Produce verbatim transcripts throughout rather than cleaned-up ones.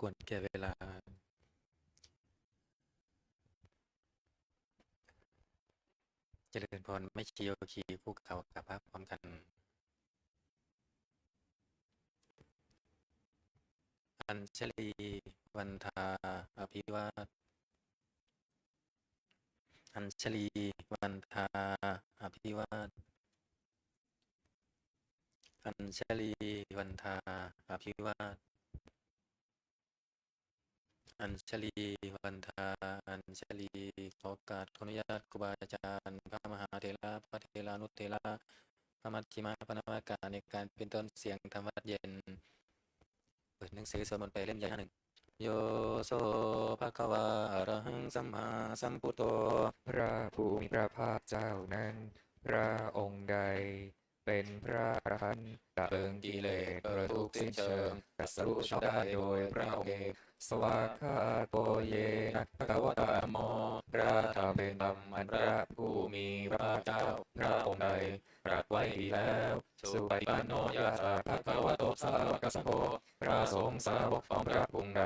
ควรแก่เวลา เจริญพรแม่ชีโยคีคู่เขากราบพระพร้อมกัน Añjalī vandā abhivād Añjalī vandā abhivād Añjalī vandā abhivād Añjalī vandā añjalī ขอโอกาสขออนุญาตครูบาอาจารย์ พระมหาเถระ พระเถรานุเถระ พระมัชฌิมะ พระนวากะ ในการเป็นต้นเสียงธรรมวัตรเย็น เปิดหนังสือสวดมนต์ไปเล่มใหญ่หน้าหนึ่ง Yo so bhagavā arahaṃ sammāsambuddho พระผู้มีพระภาคเจ้านั้น พระองค์ใดเป็นพระอรหันต์ ดับเพลิงกิเลสเพลิงทุกข์สิ้นเชิง ตรัสรู้ชอบได้โดยพระองค์เอง Svākkhāto yena bhagavatā dhammo พระธรรมเป็นธรรมอันพระผู้มีพระภาคเจ้า พระองค์ใดตรัสไว้ดีแล้ว Supaṭipanno yassa bhagavato sāvakasaṅgho พระสงฆ์สาวกของพระองค์ใด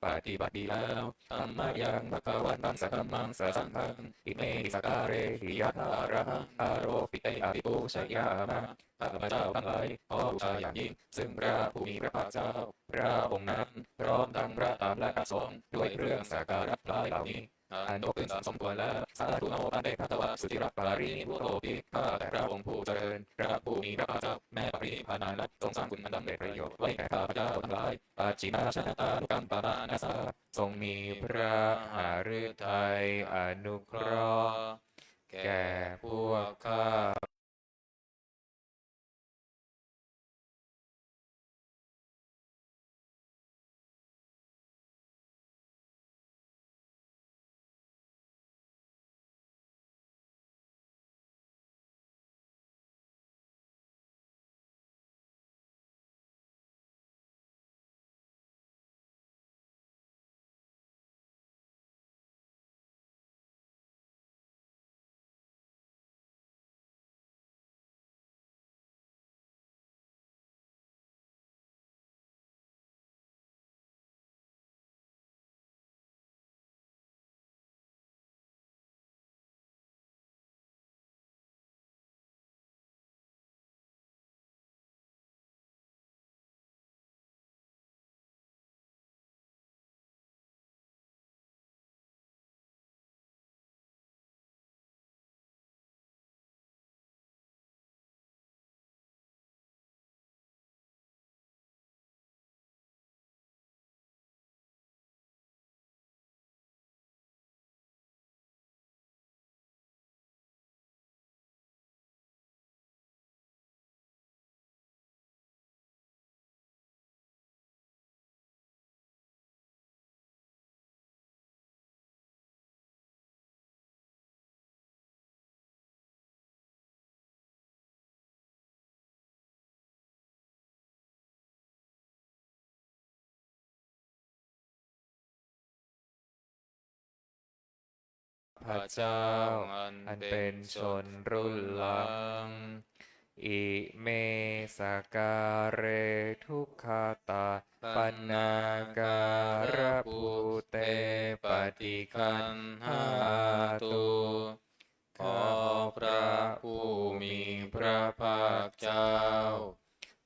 ปฏิบัติดีแล้ว Tammayaṃ bhagavantaṃ sadhammaṃ sasaṅghaṃ imehi sakkārehi yathārahaṃ āropite abhipūjayāma ข้าพเจ้าทั้งหลายขอบูชาอย่างยิ่ง ซึ่งพระผู้มีพระภาคเจ้า พระองค์นั้น พร้อมทั้งพระธรรมและพระสงฆ์ ด้วยเครื่องสักการะทั้งหลายเหล่านี้ อันยกขึ้นสามสมควรแล้ว Sādhu no bhante bhagavā suciraparinibbutopi ข้าแต่พระองค์ผู้เจริญ พระผู้มีพระภาคเจ้า แม้ปรินิพพานนานแล้ว ทรงสร้างคุณอันดำเร็จประโยชน์ไว้แก่ข้าพเจ้าทั้งหลาย Pacchimājanatānukampamānasā ทรงมีพระหฤทัยอนุเคราะห์แก่พวกข้า พระเจ้าอันเป็นชนรุ่นหลัง Ime sakkāre dukkhaṭapanākārabbhūtepaṭiggaṇhātu ขอพระผู้มีพระภาคเจ้า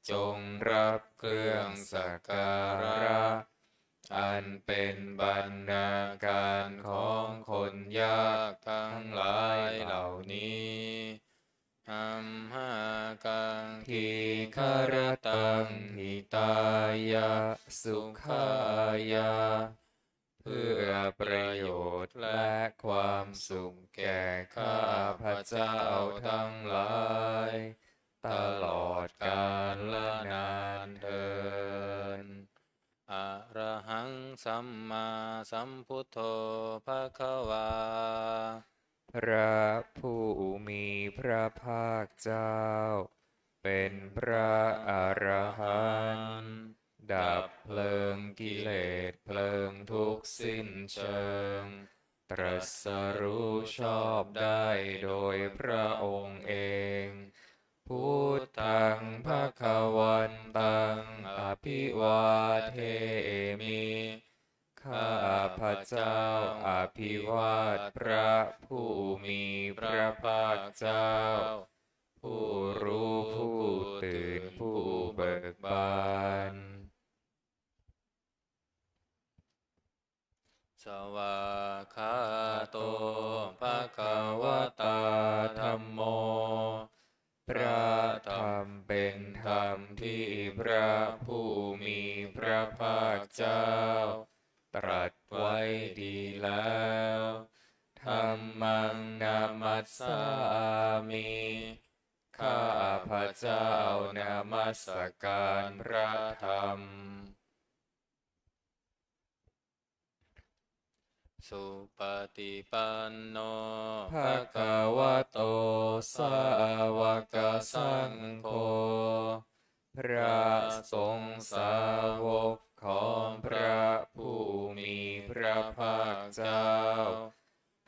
จงรับเครื่องสักการะ อันเป็นบรรณาการของคนยากทั้งหลายเหล่านี้ Amhākaṃ dīgharattaṃ hitāya sukhāya เพื่อประโยชน์และความสุขแก่ข้าพเจ้าทั้งหลาย ตลอดกาลนานเทอญ Arahaṃ sammāsambuddho bhagavā พระผู้มีพระภาคเจ้า เป็นพระอรหันต์ ดับเพลิงกิเลสเพลิงทุกข์สิ้นเชิง ตรัสรู้ชอบได้โดยพระองค์เอง Buddhaṃ bhagavantaṃ abhivādemi. ข้าพเจ้าอภิวาทพระผู้มีพระภาคเจ้า ผู้รู้ผู้ตื่นผู้เบิกบาน Svākkhāto bhagavatā dhammo. พระธรรมเป็นธรรมที่พระผู้มีพระภาคเจ้า ตรัสไว้ดีแล้ว Dhammaṃ namassāmi. ข้าพเจ้านมัสการพระธรรม Supaṭipanno bhagavato sāvakasaṅgho. พระสงฆ์สาวกของพระผู้มีพระภาคเจ้า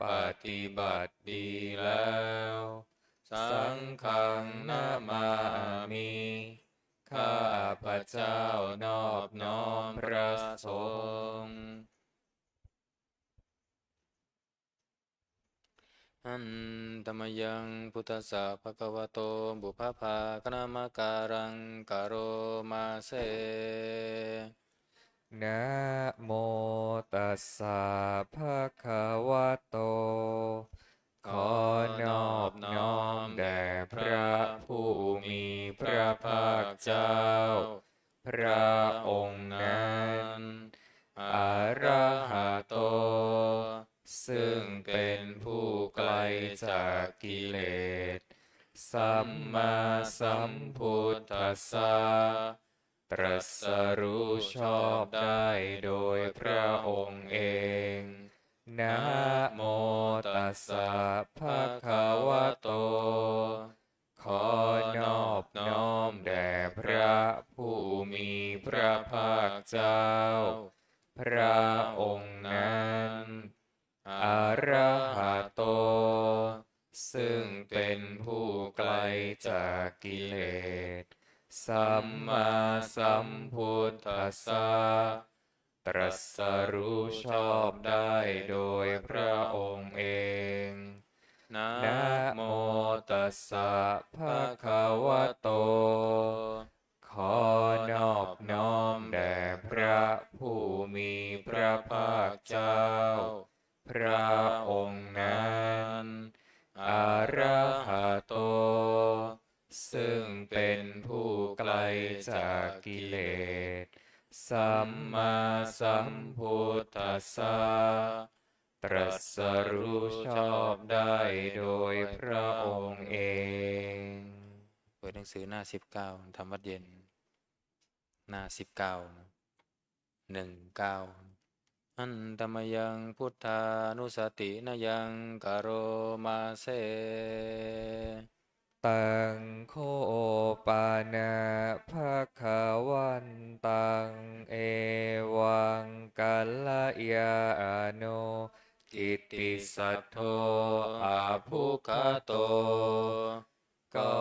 ปฏิบัติดีแล้ว Saṅghaṃ namāmi. ข้าพเจ้านอบน้อมพระสงฆ์ Handa mayaṃ buddhassa bhagavato pubbabhāganamakāraṃ karoma se. Namo tassa bhagavato. ขอนอบน้อมแด่พระผู้มีพระภาคเจ้า พระองค์นั้น arahato ซึ่งเป็นผู้ไกลจากกิเลส sammāsambuddhassa ตรัสรู้ชอบได้โดยพระองค์เอง Namo tassa bhagavato. ขอนอบน้อมแด่พระผู้มีพระภาคเจ้า พระองค์นั้น arahato ซึ่งเป็นผู้ไกลจากกิเลส sammāsambuddhassa ตรัสรู้ชอบได้โดยพระองค์เอง Namo tassa bhagavato. ขอนอบน้อมแด่พระผู้มีพระภาคเจ้า พระองค์นั้น arahato ซึ่งเป็นผู้ไกลจากกิเลส sammāsambuddhassa ตรัสรู้ชอบได้โดยพระองค์เอง เปิดหนังสือหน้าสิบเก้า ธรรมวัดเย็น หน้าสิบเก้า หนึ่งเก้า Handa mayaṃ buddhānussatinayaṃ karoma se. Taṃ kho pana bhagavantaṃ evaṃ kalyāṇo kittisaddo abbhuggato. ก็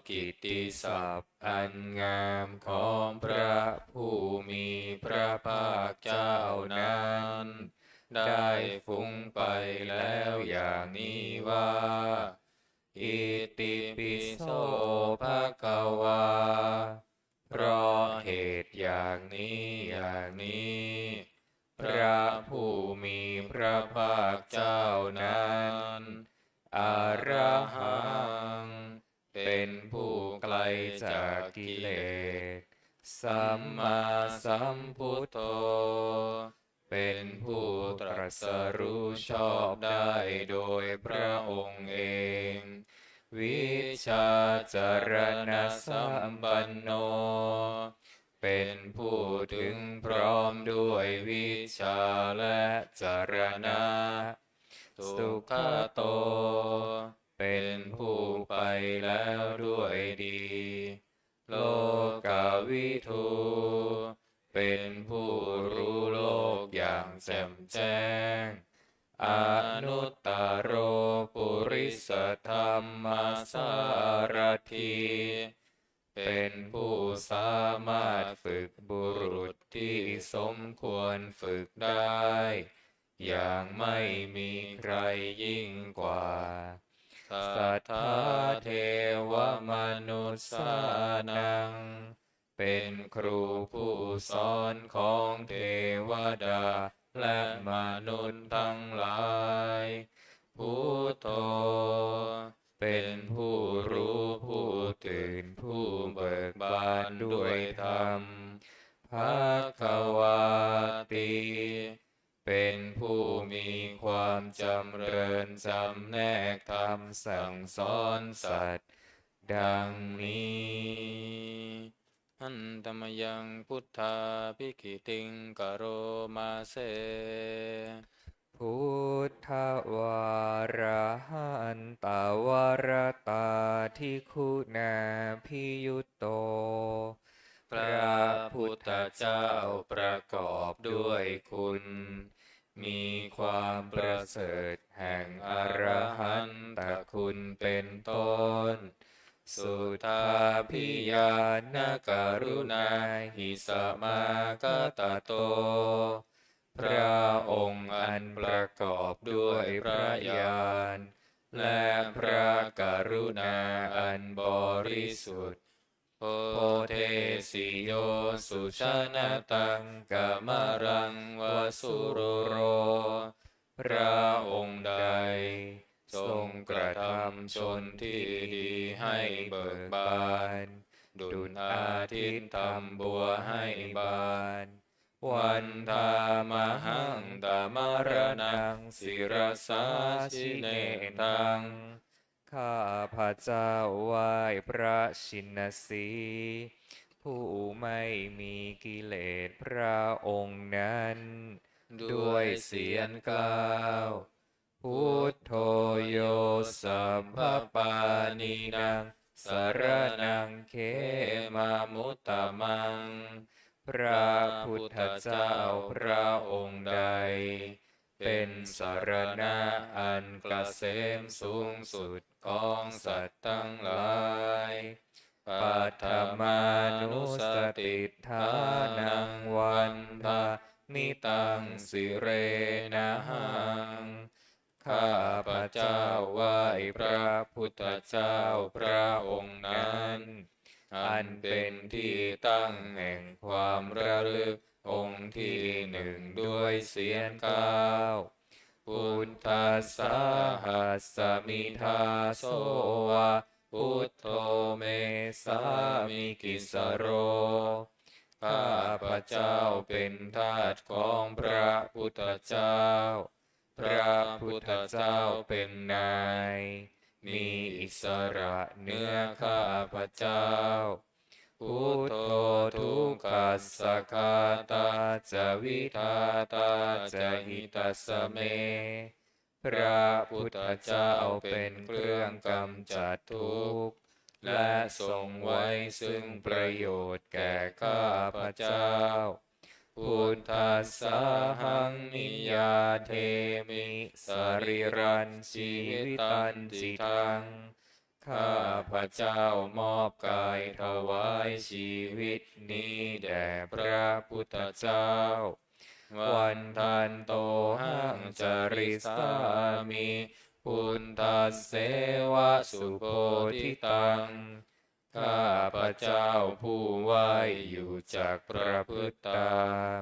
กิตติศัพท์อันงามของพระผู้มีพระภาคเจ้านั้น ได้ฟุ้งไปแล้วอย่างนี้ว่า Itipi so bhagavā. เพราะเหตุอย่างนี้อย่างนี้ พระผู้มีพระภาคเจ้านั้น arahaṃ เป็นผู้ไกลจากกิเลส sammāsambuddho เป็นผู้ตรัสรู้ชอบได้โดยพระองค์เอง vijjācaraṇasampanno เป็นผู้ถึงพร้อมด้วยวิชชาและจรณะ sugato เป็นผู้ไปแล้วด้วยดี lokavidū เป็นผู้รู้โลกอย่างแจ่มแจ้ง anuttaro purisadammasārathi เป เป็นผู้สามารถฝึกบุรุษที่สมควรฝึกได้ อย่างไม่มีใครยิ่งกว่า Satthā devamanussānaṃ เป็นครูผู้สอนของเทวดาและมนุษย์ทั้งหลาย Buddho เป็นผู้รู้ผู้ตื่นผู้เบิกบานด้วยธรรม Bhagavāti เป็นผู้มีความจำเริญจำแนกธรรมสั่งสอนสัตว์ ดังนี้ Handa mayaṃ buddhābhigītiṃ karoma se. Buddhavārahantavaratādiguṇābhiyutto พระพุทธเจ้าประกอบด้วยคุณ มีความประเสริฐแห่งอรหันตคุณเป็นต้น Suddhābhiñāṇakaruṇāhi samāgatatto พระองค์อันประกอบด้วยพระญาณ และพระกรุณาอันบริสุทธิ์ Bodhesi yo sujanataṃ kamalaṃ va surūro พระองค์ใดทรงกระทำชนที่ดีให้เบิกบาน ดุจอาทิตย์ทำบัวให้บาน Vandāmahaṃ tamaraṇaṃ sirasā jinendaṃ ข้าพเจ้าไหว้พระชินสีห์ ผู้ไม่มีกิเลสพระองค์นั้น ด้วยเสียงกล้าว Buddho yo sabbapāṇīnaṃ saraṇaṃ khemamuttamaṃ พระพุทธเจ้าพระองค์ใด เป็นสรณะอันเกษมสูงสุดของสัตว์ทั้งหลาย Paṭhamānussatiṭṭhānaṃ vandāmi taṃ sirenahaṃ ข้าพเจ้าไหว้พระพุทธเจ้าพระองค์นั้น อันเป็นที่ตั้งแห่งความระลึกองค์ที่หนึ่งด้วยเสียงกล้าว Buddhassāhasmi dāso va buddho me sāmikissaro ข้าพเจ้าเป็นทาสของพระพุทธเจ้า พระพุทธเจ้าเป็นนาย มีอิสระเหนือข้าพเจ้า Buddho dukkhassa ghātā ca vidhātā ca hitassa me พระพุทธเจ้าเป็นเครื่องกำจัดทุกข์ และทรงไว้ซึ่งประโยชน์แก่ข้าพเจ้า Buddhassāhaṃ niyyādemi sarīrañjīvitañcidaṃ ข้าพเจ้ามอบกายถวายชีวิตนี้แด่พระพุทธเจ้า Vandantohaṃ carissāmi buddhasseva subodhitaṃ ข้าพเจ้าผู้ไหว้อยู่จักประพฤติตาม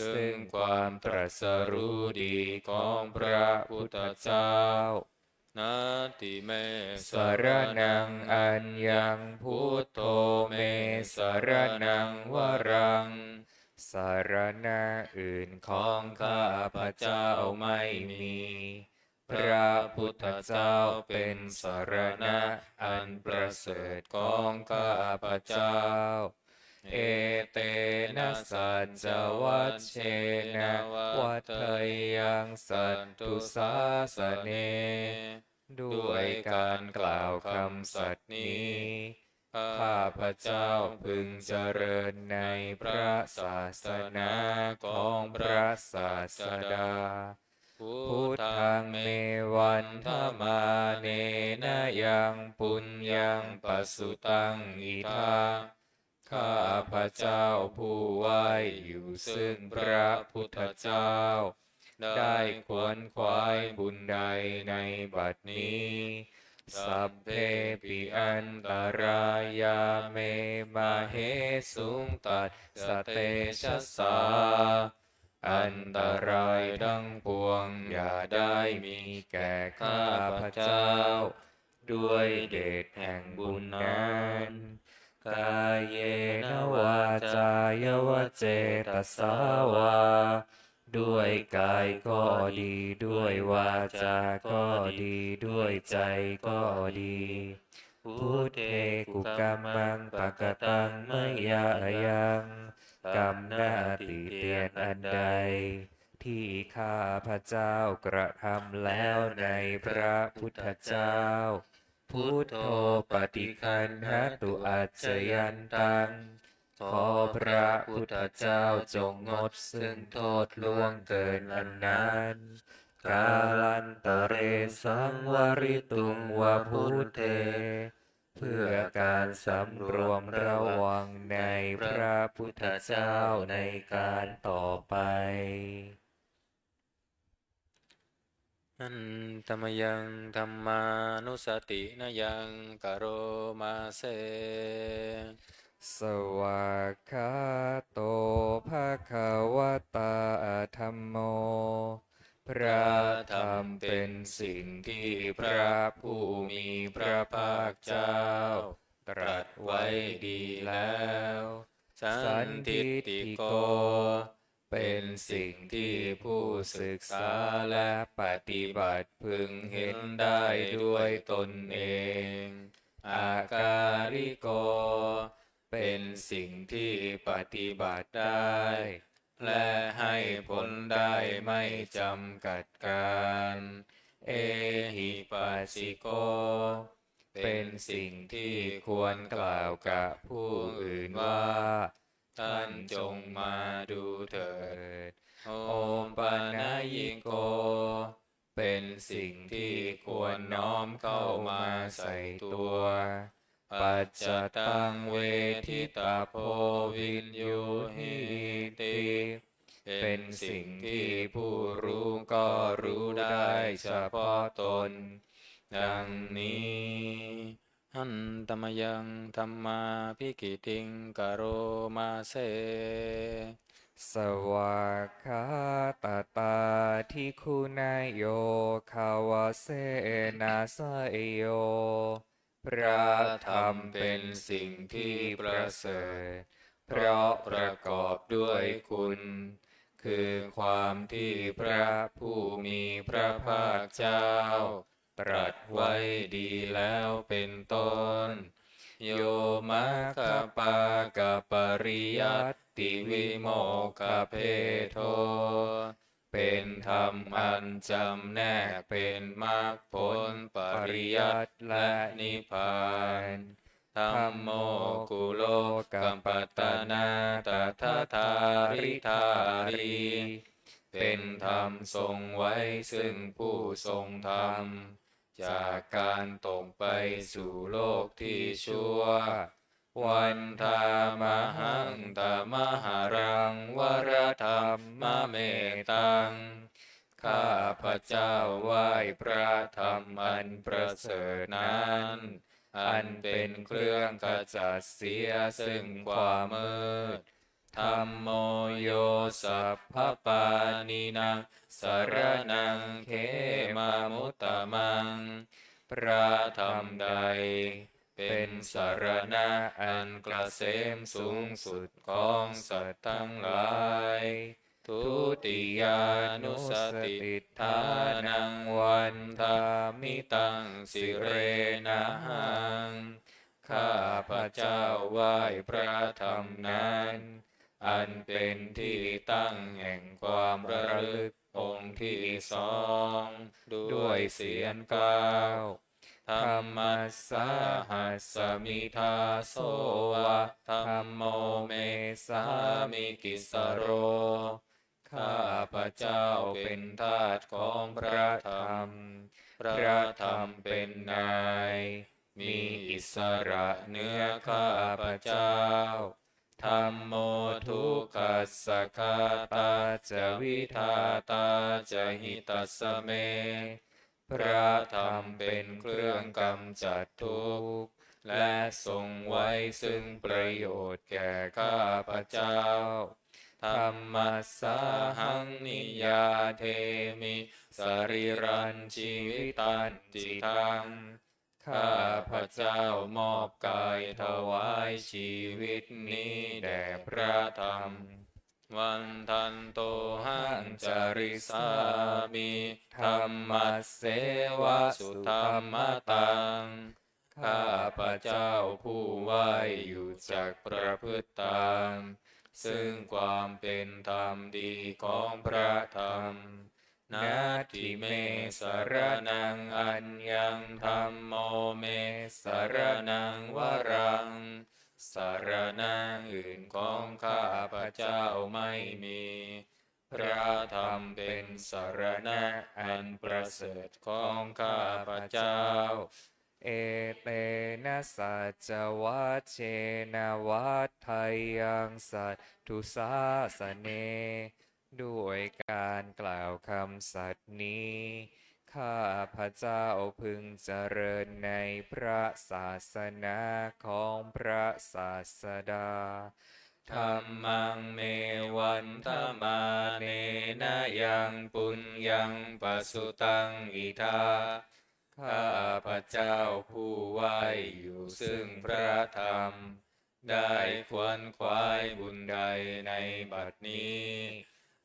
ซึ่งความตรัสรู้ดีของพระพุทธเจ้า Natthi me saraṇaṃ aññaṃ buddho me saraṇaṃ varaṃ สรณะอื่นของข้าพเจ้าไม่มี พระพุทธเจ้าเป็นสรณะอันประเสริฐของข้าพเจ้า Etena saccavajjena vaḍḍheyyaṃ satthu sāsane ด้วยการกล่าวคำสัตย์นี้ ข้าพเจ้าพึงเจริญในพระศาสนาของพระศาสดา Buddhaṃ me vandamānena yaṃ puññaṃ pasutaṃ idha. ข้าพเจ้าผู้ไหว้อยู่ซึ่งพระพุทธเจ้า ได้ขวนขวายบุญใดในบัดนี้ Sabbepi antarāyā me māhesuṃ tassa tejasā. อันตรายทั้งปวงอย่าได้มีแก่ข้าพเจ้า ด้วยเดชแห่งบุญนั้น Kāyena vācāya va cetasā vā. ด้วยกายก็ดี ด้วยวาจาก็ดี ด้วยใจก็ดี Buddhe kukammaṃ pakataṃ mayā yaṃ. กรรมหน้าติเตียนอันใด ที่ข้าพเจ้ากระทำแล้วในพระพุทธเจ้า Buddho paṭiggaṇhatu accayantaṃ. ขอพระพุทธเจ้าจงงดซึ่งโทษล่วงเกินอันนั้น Kālantare saṃvarituṃ va buddhe. เพื่อการสำรวมระวังในพระพุทธเจ้าในการต่อไป Handa mayaṃ dhammānussatinayaṃ karoma se. Svākkhāto bhagavatā dhammo. พระธรรมเป็นสิ่งที่พระผู้มีพระภาคเจ้าตรัสไว้ดีแล้ว Sandiṭṭhiko เป็นสิ่งที่ผู้ศึกษาและปฏิบัติพึงเห็นได้ด้วยตนเอง Akāliko เป็นสิ่งที่ปฏิบัติได้ และให้ผลได้ไม่จำกัดกาล Ehipassiko เป็นสิ่งที่ควรกล่าวกับผู้อื่นว่า ท่านจงมาดูเถิด Opanayiko เป็นสิ่งที่ควรน้อมเข้ามาใส่ตัว Paccattaṃ veditabbo viññūhīti. เป็นสิ่งที่ผู้รู้ก็รู้ได้เฉพาะตน ดังนี้ Handa mayaṃ dhammābhigītiṃ karoma se. Svākkhātatādiguṇayogavasena seyyo. พระธรรมเป็นสิ่งที่ประเสริฐ เพราะประกอบด้วยคุณ คือความที่พระผู้มีพระภาคเจ้า ตรัสไว้ดีแล้วเป็นต้น Yo maggapākapariyattivimokkhabhedo. เป็นธรรมอันจำแนกเป็นมรรคผลปริยัติและนิพพาน Dhammo kulokapatanā tathadhāridhārī. เป็นธรรมทรงไว้ซึ่งผู้ทรงธรรม จากการตกไปสู่โลกที่ชั่ว Vandāmahaṃ tamaharaṃ varadhammametaṃ. ข้าพเจ้าไหว้พระธรรมอันประเสริฐนั้น อันเป็นเครื่องขจัดเสียซึ่งความมืด Dhammo yo sabbapāṇīnaṃ saraṇaṃ khemamuttamaṃ. พระธรรมใด เป็นสรณะอันเกษมสูงสุดของสัตว์ทั้งหลาย Dutiyānussatiṭṭhānaṃ vandāmi taṃ sirenahaṃ. ข้าพเจ้าไหว้พระธรรมนั้น อันเป็นที่ตั้งแห่งความระลึกองค์ที่สอง ด้วยเสียงเก้า Dhammassāhasmi dāso va dhammo me sāmikissaro. ข้าพเจ้าเป็นทาสของพระธรรม พระธรรมเป็นนาย มีอิสระเหนือข้าพเจ้า Dhammo dukkhassa ghātā ca vidhātā ca hitassa me พระธรรมเป็นเครื่องกำจัดทุกข์ และทรงไว้ซึ่งประโยชน์แก่ข้าพเจ้า Dhammassāhaṃ niyyādemi sarīrañjīvitañcidaṃ ข้าพเจ้ามอบกายถวายชีวิตนี้แด่พระธรรม Vandantohaṃ carissāmi dhammasseva sudhammataṃ ข้าพเจ้าผู้ไหว้อยู่จักประพฤติตาม ซึ่งความเป็นธรรมดีของพระธรรม Natthi me saraṇaṃ aññaṃ dhammo me saraṇaṃ varaṃ สรณะอื่นของข้าพเจ้าไม่มี พระธรรมเป็นสรณะอันประเสริฐของข้าพเจ้า Etena saccavajjena vaḍḍheyyaṃ satthu sāsane ด้วยการกล่าวคำสัตย์นี้ ข้าพเจ้าพึงเจริญในพระศาสนาของพระศาสดา Dhammaṃ me vandamānena yaṃ puññaṃ pasutaṃ idha ข้าพเจ้าผู้ไหว้อยู่ซึ่งพระธรรม ได้ขวนขวายบุญใดในบัดนี้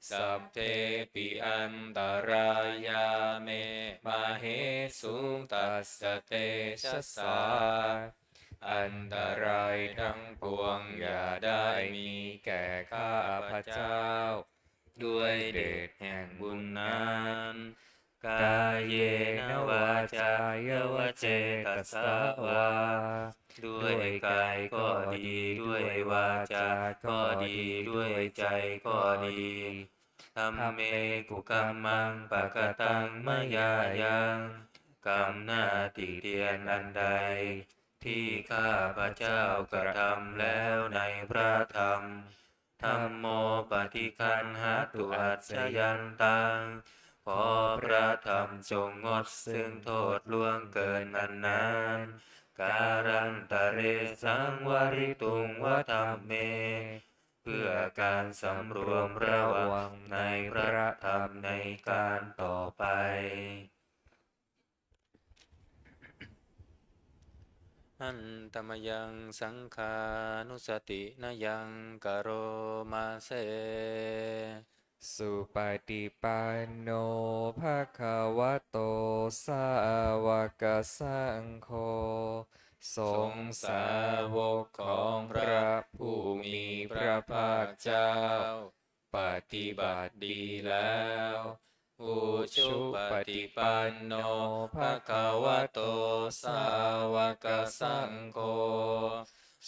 Sabbepi antarāyā me māhesuṃ tassa tejasā อันตรายทั้งปวงอย่าได้มีแก่ข้าพเจ้า ด้วยเดชแห่งบุญนั้น Kāyena vācāya va cetasā vā ด้วยกายก็ดี ด้วยวาจาก็ดี ด้วยใจก็ดี Dhamme kukammaṃ pakataṃ mayā yaṃ กรรมหน้าติเตียนอันใด ที่ข้าพเจ้ากระทำแล้วในพระธรรม Dhammo paṭiggaṇhatu accayantaṃ ขอพระธรรมจงงดซึ่งโทษล่วงเกินอันนั้น Kālantare saṃvarituṃ va dhamme เพื่อการสำรวมระวังในพระธรรมในการต่อไป Handa mayaṃ saṅghānussatinayaṃ karoma se. Supaṭipanno bhagavato sāvakasaṅgho สงฆ์สาวกของพระผู้มีพระภาคเจ้า ปฏิบัติดีแล้ว Ujupaṭipanno bhagavato sāvakasaṅgho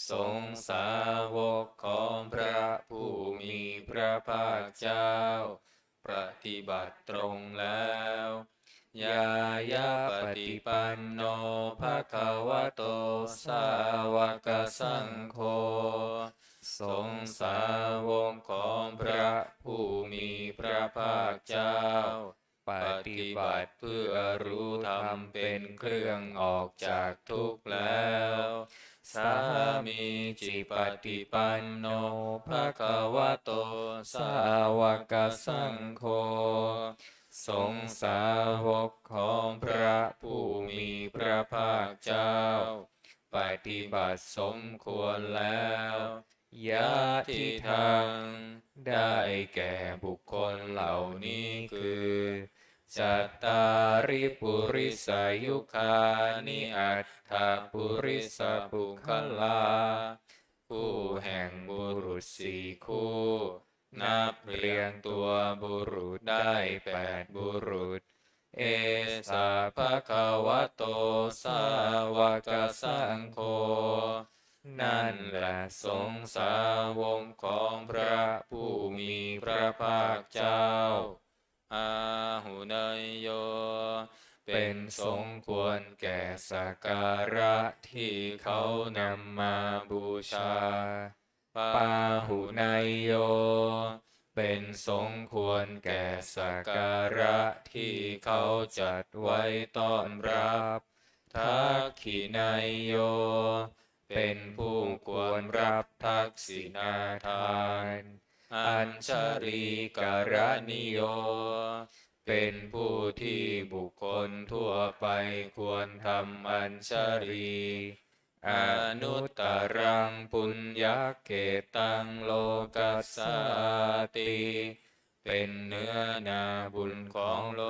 สงฆ์สาวกของพระผู้มีพระภาคเจ้า ปฏิบัติตรงแล้ว Ñāyapaṭipanno bhagavato sāvakasaṅgho สงฆ์สาวกของพระผู้มีพระภาคเจ้า ปฏิบัติเพื่อรู้ธรรมเป็นเครื่องออกจากทุกข์แล้ว Sāmīcipaṭipanno bhagavato sāvakasaṅgho สงฆ์สาวกของพระผู้มีพระภาคเจ้า ปฏิบัติสมควรแล้ว Yadidaṃ ได้แก่บุคคลเหล่านี้คือ Cattāri purisayugāni aṭṭha purisapuggalā คู่แห่งบุรุษสี่คู่ นับเรียงตัวบุรุษได้แปดบุรุษ Esa bhagavato sāvakasaṅgho นั่นแหละสงฆ์สาวกของพระผู้ มีพระภาคเจ้า āhuneyyo เป็นสมควรแก่สักการะที่เขานำมาบูชา pāhuneyyo เป็นสมควรแก่สักการะที่เขาจัดไว้ต้อนรับ dakkhiṇeyyo เป็นผู้ควรรับทักษิณาทาน añjalikaraṇīyo เป็นผู้ที่บุคคลทั่วไปควรทำอัญชลี anuttaraṃ puññakkhettaṃ lokassāti เป็นเนื้อนาบุญของโล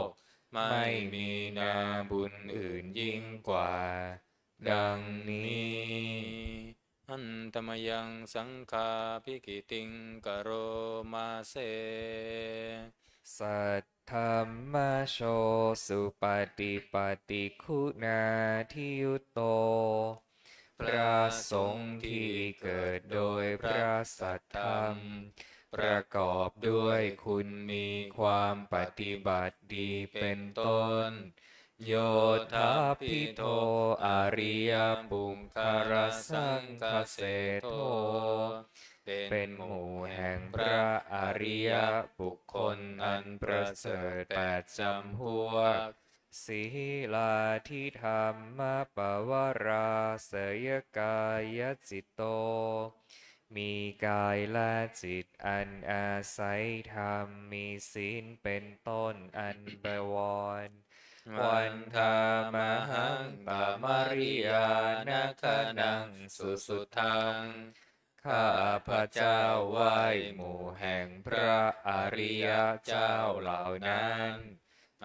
ก ไม่มีนาบุญอื่นยิ่งกว่า ดังนี้ Handa mayaṃ saṅghābhigītiṃ karoma se. Saddhammajo supaṭipattiguṇādiyutto พระสงฆ์ที่เกิดโดยพระสัทธรรม ประกอบด้วยคุณมีความปฏิบัติดีเป็นต้น Yoṭṭhabbidho ariyapuggalasaṅghaseṭṭho เป็นหมู่แห่งพระอริยบุคคลอันประเสริฐแปดจำพวก Sīlādidhammapavarāsayakāyacitto มีกายและจิตอันอาศัยธรรม มีศีลเป็นต้นอันบวร Vandāmahaṃ tamariyāna gaṇaṃ susuddhaṃ ข้าพเจ้าไหว้หมู่แห่งพระอริยเจ้าเหล่านั้น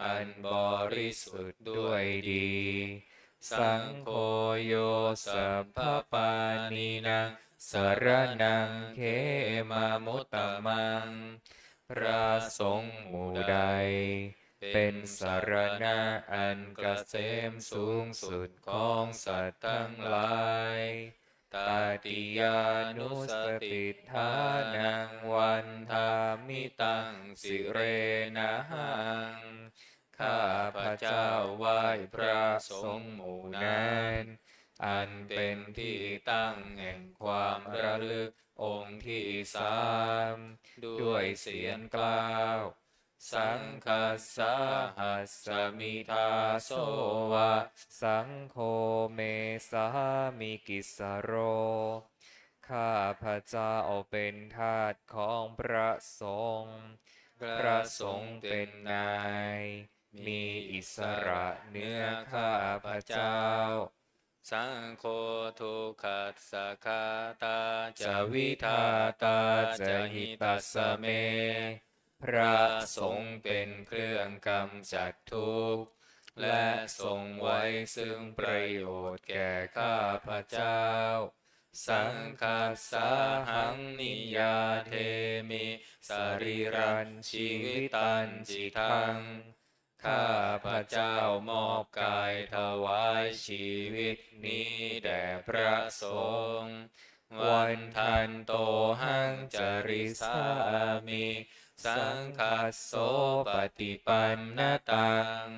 อันบริสุทธิ์ด้วยดี Saṅgho yo sabbapāṇīnaṃ saraṇaṃ khemamuttamaṃ พระสงฆ์หมู่ใด เป็นสรณะอันเกษมสูงสุดของสัตว์ทั้งหลาย Tatiyānussatiṭṭhānaṃ vandāmi taṃ sirenahaṃ ข้าพเจ้าไหว้พระสงฆ์หมู่นั้น อันเป็นที่ตั้งแห่งความระลึกองค์ที่สาม ด้วยเสียงกล้าว Saṅghassāhasmi dāso va saṅgho me sāmikissaro ข้าพเจ้าเป็นทาสของพระสงฆ์ พระสงฆ์เป็นนาย มีอิสระเหนือข้าพเจ้า Saṅgho dukkhassa ghātā ca vidhātā ca hitassa me พระสงฆ์เป็นเครื่องกำจัดทุกข์ และทรงไว้ซึ่งประโยชน์แก่ข้าพเจ้า Saṅghassāhaṃ niyyādemi sarīrañjīvitañcidaṃ ข้าพเจ้ามอบกายถวายชีวิตนี้แด่พระสงฆ์ Vandantohaṃ carissāmi saṅghassopaṭipannatāṃ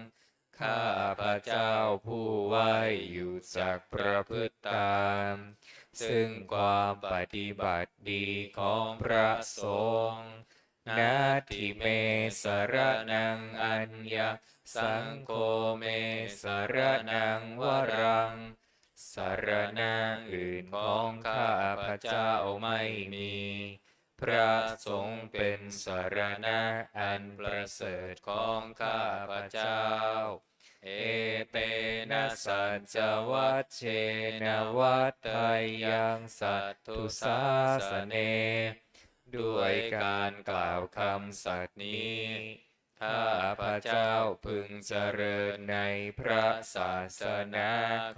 ข้าพเจ้าผู้ไหว้อยู่จักประพฤติตาม ซึ่งความปฏิบัติดีของพระสงฆ์ Natthi me saraṇaṃ aññaṃ saṅgho me saraṇaṃ varaṃ สรณะอื่นของข้าพเจ้าไม่มี พระสงฆ์เป็นสรณะอันประเสริฐของข้าพเจ้า Etena saccavajjena vaḍḍheyyaṃ satthu sāsane ด้วยการกล่าวคำสัตย์นี้ ข้าพเจ้าพึงเจริญในพระศาสนา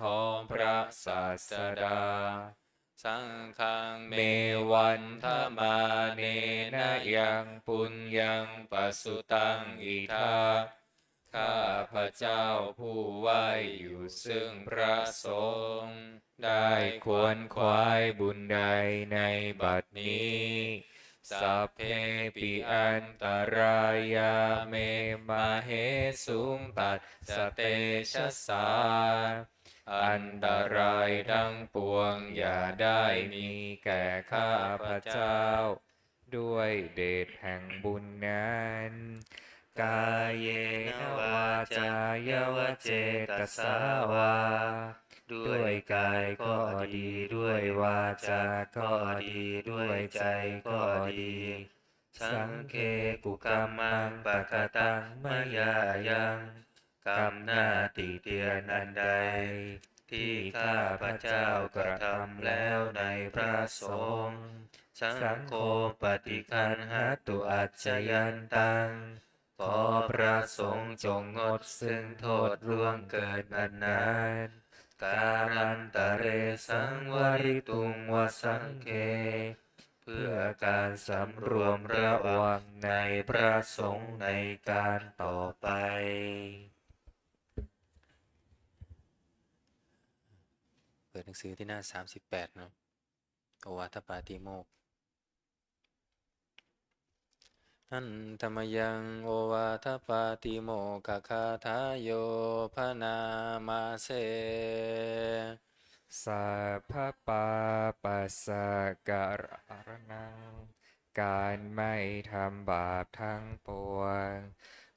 ของพระศาสดา Saṅghaṃ me vandamānena yaṃ puññaṃ pasutaṃ idha ข้าพเจ้าผู้ไหว้อยู่ซึ่งพระสงฆ์ ได้ขวนขวายบุญใดในบัดนี้ Sabbepi antarāyā me māhesuṃ tassa tejasā. อันตรายทั้งปวงอย่าได้มีแก่ข้าพเจ้า ด้วยเดชแห่งบุญนั้น Kāyena vācāya va cetasā vā ด้วยกายก็ดี ด้วยวาจาก็ดี ด้วยใจก็ดี Saṅghe kukammaṃ pakataṃ mayā yaṃ กรรมหน้าติเตียนอันใด ที่ข้าพเจ้ากระทำแล้วในพระสงฆ์ Saṅgho paṭiggaṇhatu accayantaṃ ขอพระสงฆ์จงงดซึ่งโทษล่วงเกินอันนั้น Kālantare saṃvarituṃ va saṅghe เพื่อการสำรวมระวังในพระสงฆ์ในการต่อไป เปิดหนังสือที่หน้า สามสิบแปด เนาะ โอวาทปาติโมกข์ Handa mayaṃ ovātapātimokkhagathayo bhaṇāma se. Sabbapāpassa karaṇaṃ การไม่ทำบาปทั้งปวง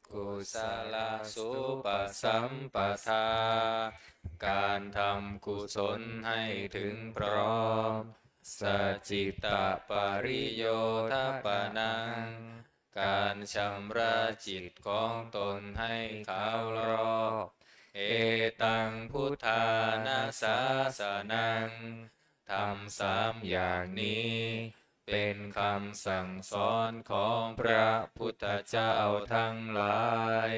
Kusalasupasampadā การทำกุศลให้ถึงพร้อม Sacittapariyodapanaṃ การชำระจิตของตนให้ขาวรอบ Etaṃ buddhāna sāsanaṃ ธรรมสามอย่างนี้ เป็นคำสั่งสอนของพระพุทธเจ้าทั้งหลาย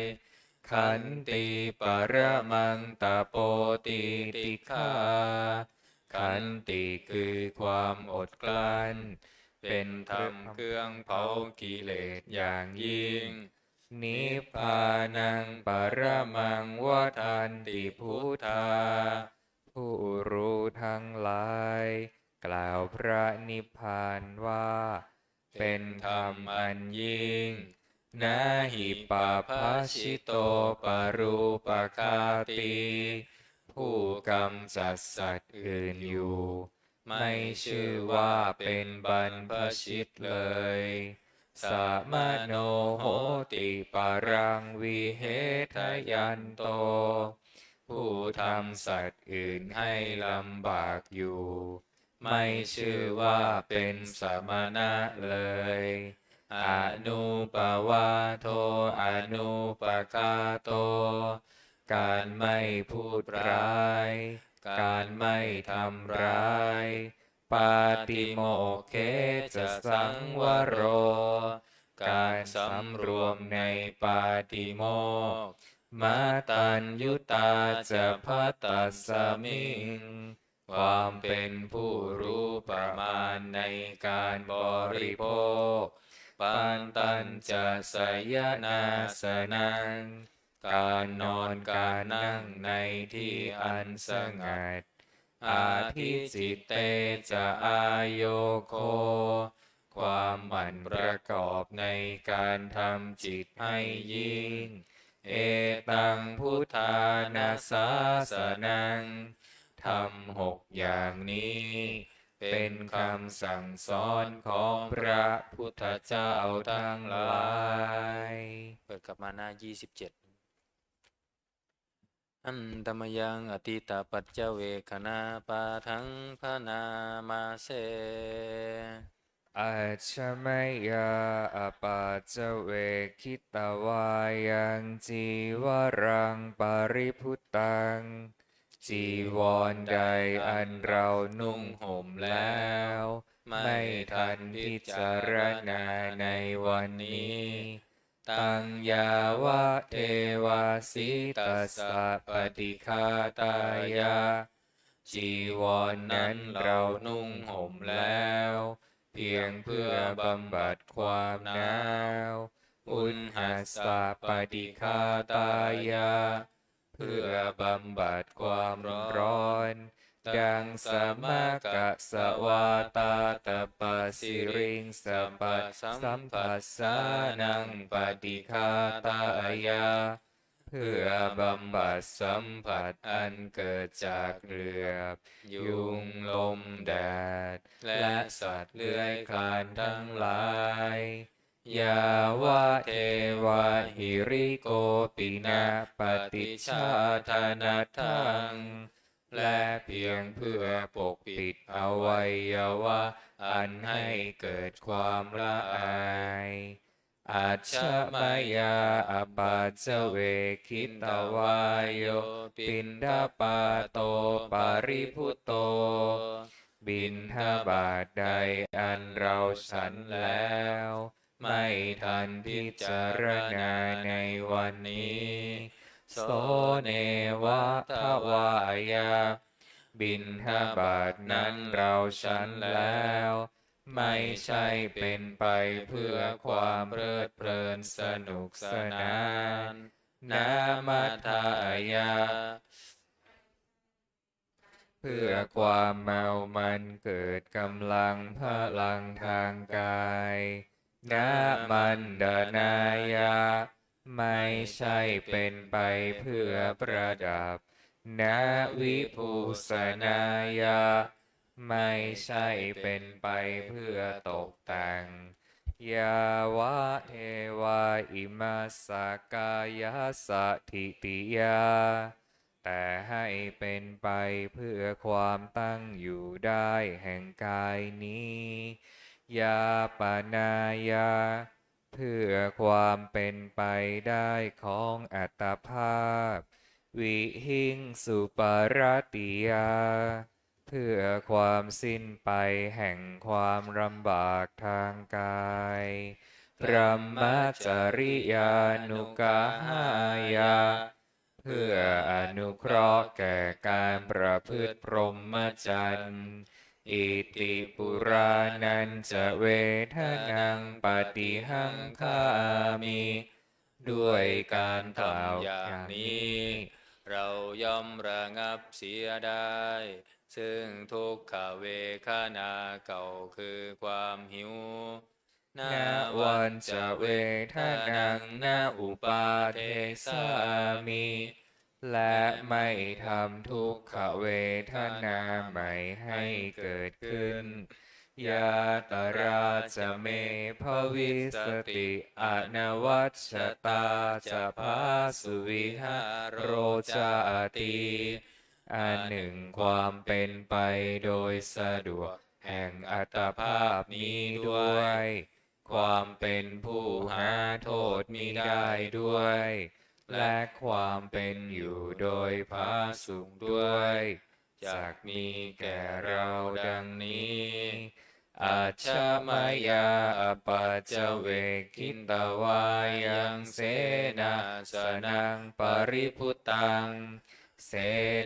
Khantī paramaṃ tapo titikkhā ขันติคือความอดกลั้น เป็นธรรมเครื่องเผากิเลสอย่างยิ่ง Nibbānaṃ paramaṃ vadanti buddhā ผู้รู้ทั้งหลาย กล่าวพระนิพพานว่า เป็นธรรมอันยิ่ง Na hi pabbajito parūpaghātī ผู้กำจัดสัตว์อื่นอยู่ ไม่ชื่อว่าเป็นบรรพชิตเลย Samano hoti paraṃ vihesayanto ผู้ทำสัตว์อื่นให้ลำบากอยู่ ไม่ชื่อว่าเป็นสมณะเลย Anūpavādo anūpaghāto การไม่พูดร้าย การไม่ทำร้าย Pātimokkhe ca saṃvaro การสำรวมในปาติโมกข์ Mataññutā ca bhattasmiṃ ความเป็นผู้รู้ประมาณในการบริโภค Pantañca sayanāsanaṃ การนอนการนั่งในที่อันสงัด Adhicitte ca āyogo ความหมั่นประกอบในการทำจิตให้ยิ่ง Etaṃ buddhāna sāsanaṃ ธรรมหกอย่างนี้ เป็นคำสั่งสอนของพระพุทธเจ้าทั้งหลาย เปิดกลับมาหน้า ยี่สิบเจ็ด Handa mayaṃ atītapaccavekkhaṇapāṭhaṃ bhaṇāma se. Ajja mayā apaccavekkhitvā yaṃ cīvaraṃ paribhuttaṃ จีวรใดอันเรานุ่งห่มแล้ว ไม่ทันพิจารณาในวันนี้ Taṃ yāvadeva sītassa paṭighātāya จีวรนั้นเรานุ่งห่มแล้ว เพียงเพื่อบำบัดความหนาว Uṇhassa paṭighātāya เพื่อบำบัดความร้อน Taṃ samakasavātātapasiriṃsapasamphassānaṃ paṭighātāya เพื่อบำบัดสัมผัสอันเกิดจากเหลือบ ยุง ลม แดด และสัตว์เลื้อยคลานทั้งหลาย Yāvadeva hirikopinapaṭicchādanatthaṃ และเพียงเพื่อปกปิดอวัยวะอันให้เกิดความละอาย Ajja mayā apaccavekkhitvā yo piṇḍapāto paribhutto บิณฑบาตใดอันเราฉันแล้ว ไม่ทันพิจารณาในวันนี้ So neva davāya บิณฑบาตนั้นเราฉันแล้ว ไม่ใช่เป็นไปเพื่อความเพลิดเพลินสนุกสนาน Nāmadāya เพื่อความเมามันเกิดกำลังพลังทางกาย Na maṇḍanāya ไม่ใช่เป็นไปเพื่อประดับ Na vibhūsanāya ไม่ใช่เป็นไปเพื่อตกแต่ง Yāvadeva imassa kāyassa ṭhitiyā แต่ให้เป็นไปเพื่อความตั้งอยู่ได้แห่งกายนี้ Yāpanāya เพื่อความเป็นไปได้ของอัตภาพ Vihiṃsuparatiyā เพื่อความสิ้นไปแห่งความลำบากทางกาย Brahmacariyanuggahāya เพื่ออนุเคราะห์แก่การประพฤติพรหมจรรย์ Iti purāṇañca vedanaṃ paṭihaṅkhāmi ด้วยการกล่าวอย่างนี้ เราย่อมระงับเสียได้ ซึ่งทุกขเวทนาเก่าคือความหิว Navañca vedanaṃ na uppādessāmi และไม่ทำทุกขเวทนาใหม่ให้เกิดขึ้น Yātrā ca me bhavissati anavajjatā ca phāsuvihāro cāti อันหนึ่งความเป็นไปโดยสะดวกแห่งอัตภาพนี้ด้วย ความเป็นผู้หาโทษมิได้ด้วย และความเป็นอยู่โดยผาสุกด้วย จักมีแก่เราดังนี้ Ajja mayā apaccavekkhitvā yaṃ senāsanaṃ paribhuttaṃ เส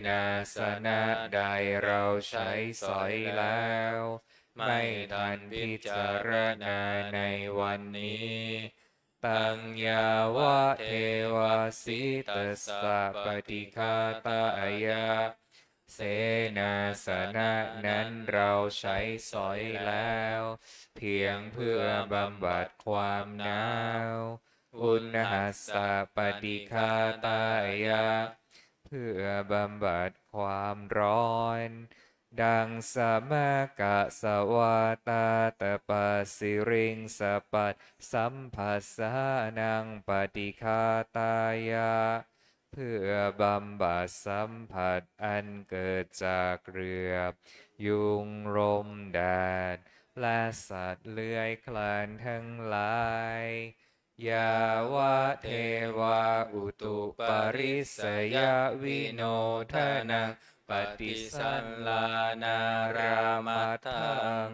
นาสนะใดเราใช้สอยแล้ว ไม่ทันพิจารณาในวันนี้ Taṃ yāvadeva sītassa paṭighātāya เสนาสนะนั้นเราใช้สอยแล้ว เพียงเพื่อบำบัดความหนาว Uṇhassa paṭighātāya เพื่อบำบัดความร้อน Daṃsamakasavātātapasiriṃsapasamphassānaṃ paṭighātāya เพื่อบำบัดสัมผัสอันเกิดจากเหลือบ ยุง ลม แดด และสัตว์เลื้อยคลานทั้งหลาย Yāvadeva utuparissayavinodanaṃ paṭisallānārāmatthaṃ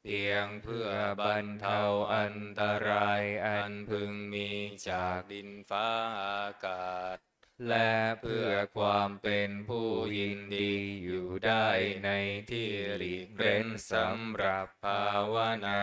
เพียงเพื่อบรรเทาอันตรายอันพึงมีจากดินฟ้าอากาศ และเพื่อความเป็นผู้ยินดีอยู่ได้ในที่หลีกเร้นสำหรับภาวนา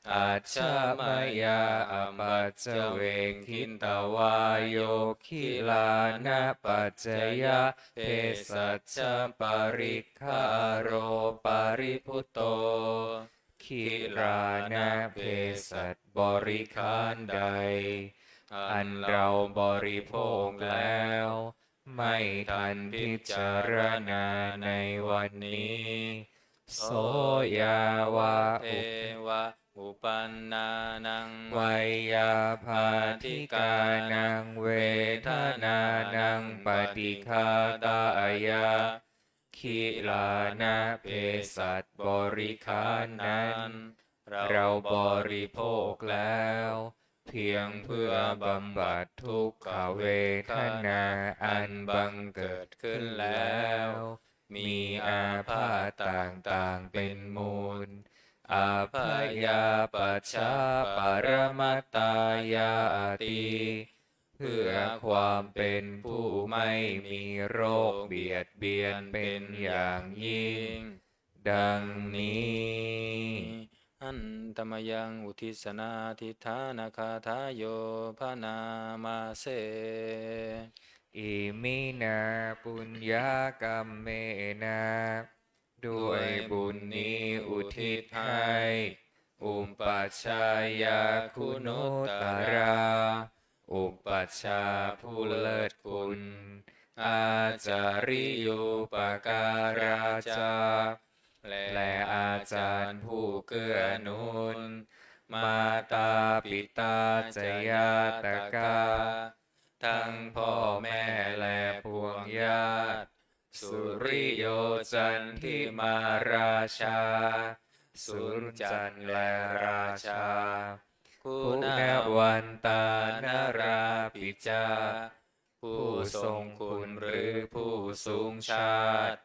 Sāvakā Ajja mayā apaccavekkhitvā yo gilānapaccayabhesajjaparikkhāro paribhutto, gilānapaccayabhesajjaparikkhāro ใด อันเราบริโภคแล้ว ไม่ทันพิจารณาในวันนี้ so yāvadeva uppannānaṃ veyyābādhikānaṃ vedanānaṃ paṭighātāya gilānapaccayabhesajjaparikkhāro นั้น เราบริโภคแล้ว เพียงเพื่อบำบัดทุกขเวทนาอันบังเกิดขึ้นแล้ว มีอาพาธต่างๆเป็นมูล abyāpajjhaparamatāyāti เพื่อความเป็นผู้ไม่มีโรคเบียดเบียนเป็นอย่างยิ่ง ดังนี้ Handa mayaṃ uddissanādhiṭṭhānagāthāyo bhaṇāma se. Iminā puññakammena ด้วยบุญนี้อุทิศให้ upajjhāyā guṇuttarā อุปัชฌาย์ผู้เลิศคุณ ācariyūpakārā ca และอาจารย์ผู้เกื้อหนุน mātā pitā ca ñātakā ทั้งพ่อแม่และพวงญาติ suriyo candimā rājā สุริจันทร์และราชา guṇavantā narāpi ca ผู้ทรงคุณหรือผู้สูงชาติ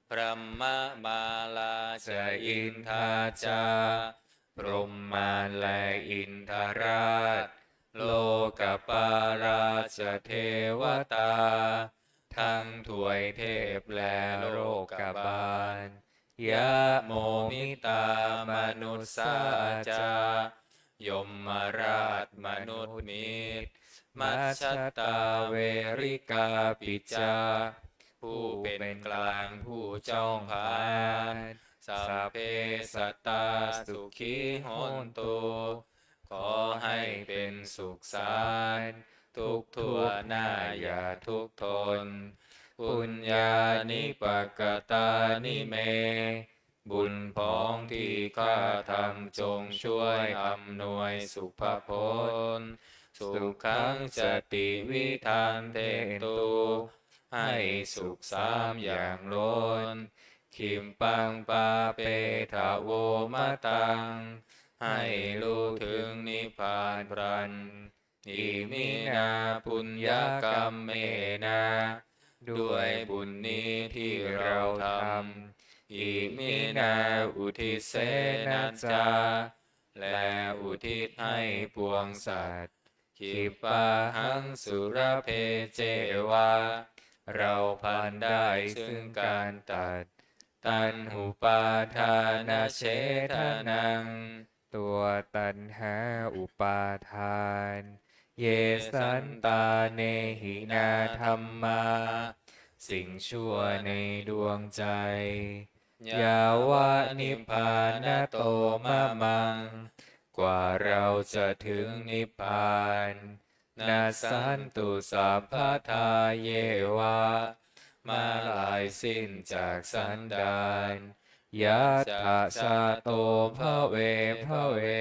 brahmamārā ca indā ca พรหมมารและอินทราช lokapālā ca devatā ทั้งทวยเทพและโลกบาล yamo mittā manussā ca ยมราชมนุษย์มิตร majjhattā verikāpi ca ผู้เป็นกลางผู้จ้องผลาญ sabbe sattā sukhī hontu ขอให้เป็นสุขสันต์ทุกทั่วหน้าอย่าทุกข์ทน puññāni pakatāni me บุญพ้องที่ข้าทำจงช่วยอำนวยสุภพล sukhaṃ ca tividhaṃ dentu ให้สุขสามอย่างล้น khippaṃ pāpetha vo mataṃ ให้รู้ถึงนิพพานพลัน iminā puññakammena ด้วยบุญนี้ที่เราทำ iminā uddissena ca และอุทิศให้ปวงสัตว์ khippāhaṃ sulabhe ceva เราพลันได้ซึ่งการตัด taṇhupādānachedanaṃ ตัวตัณหาอุปาทาน ye santāne hīnā dhammā สิ่งชั่วในดวงใจ yāva nibbānato mamaṃ กว่าเราจะถึงนิพพาน nassantu sabbadā yeva เมื่อลายสิ้นจากสันดาน yattha jāto bhave bhave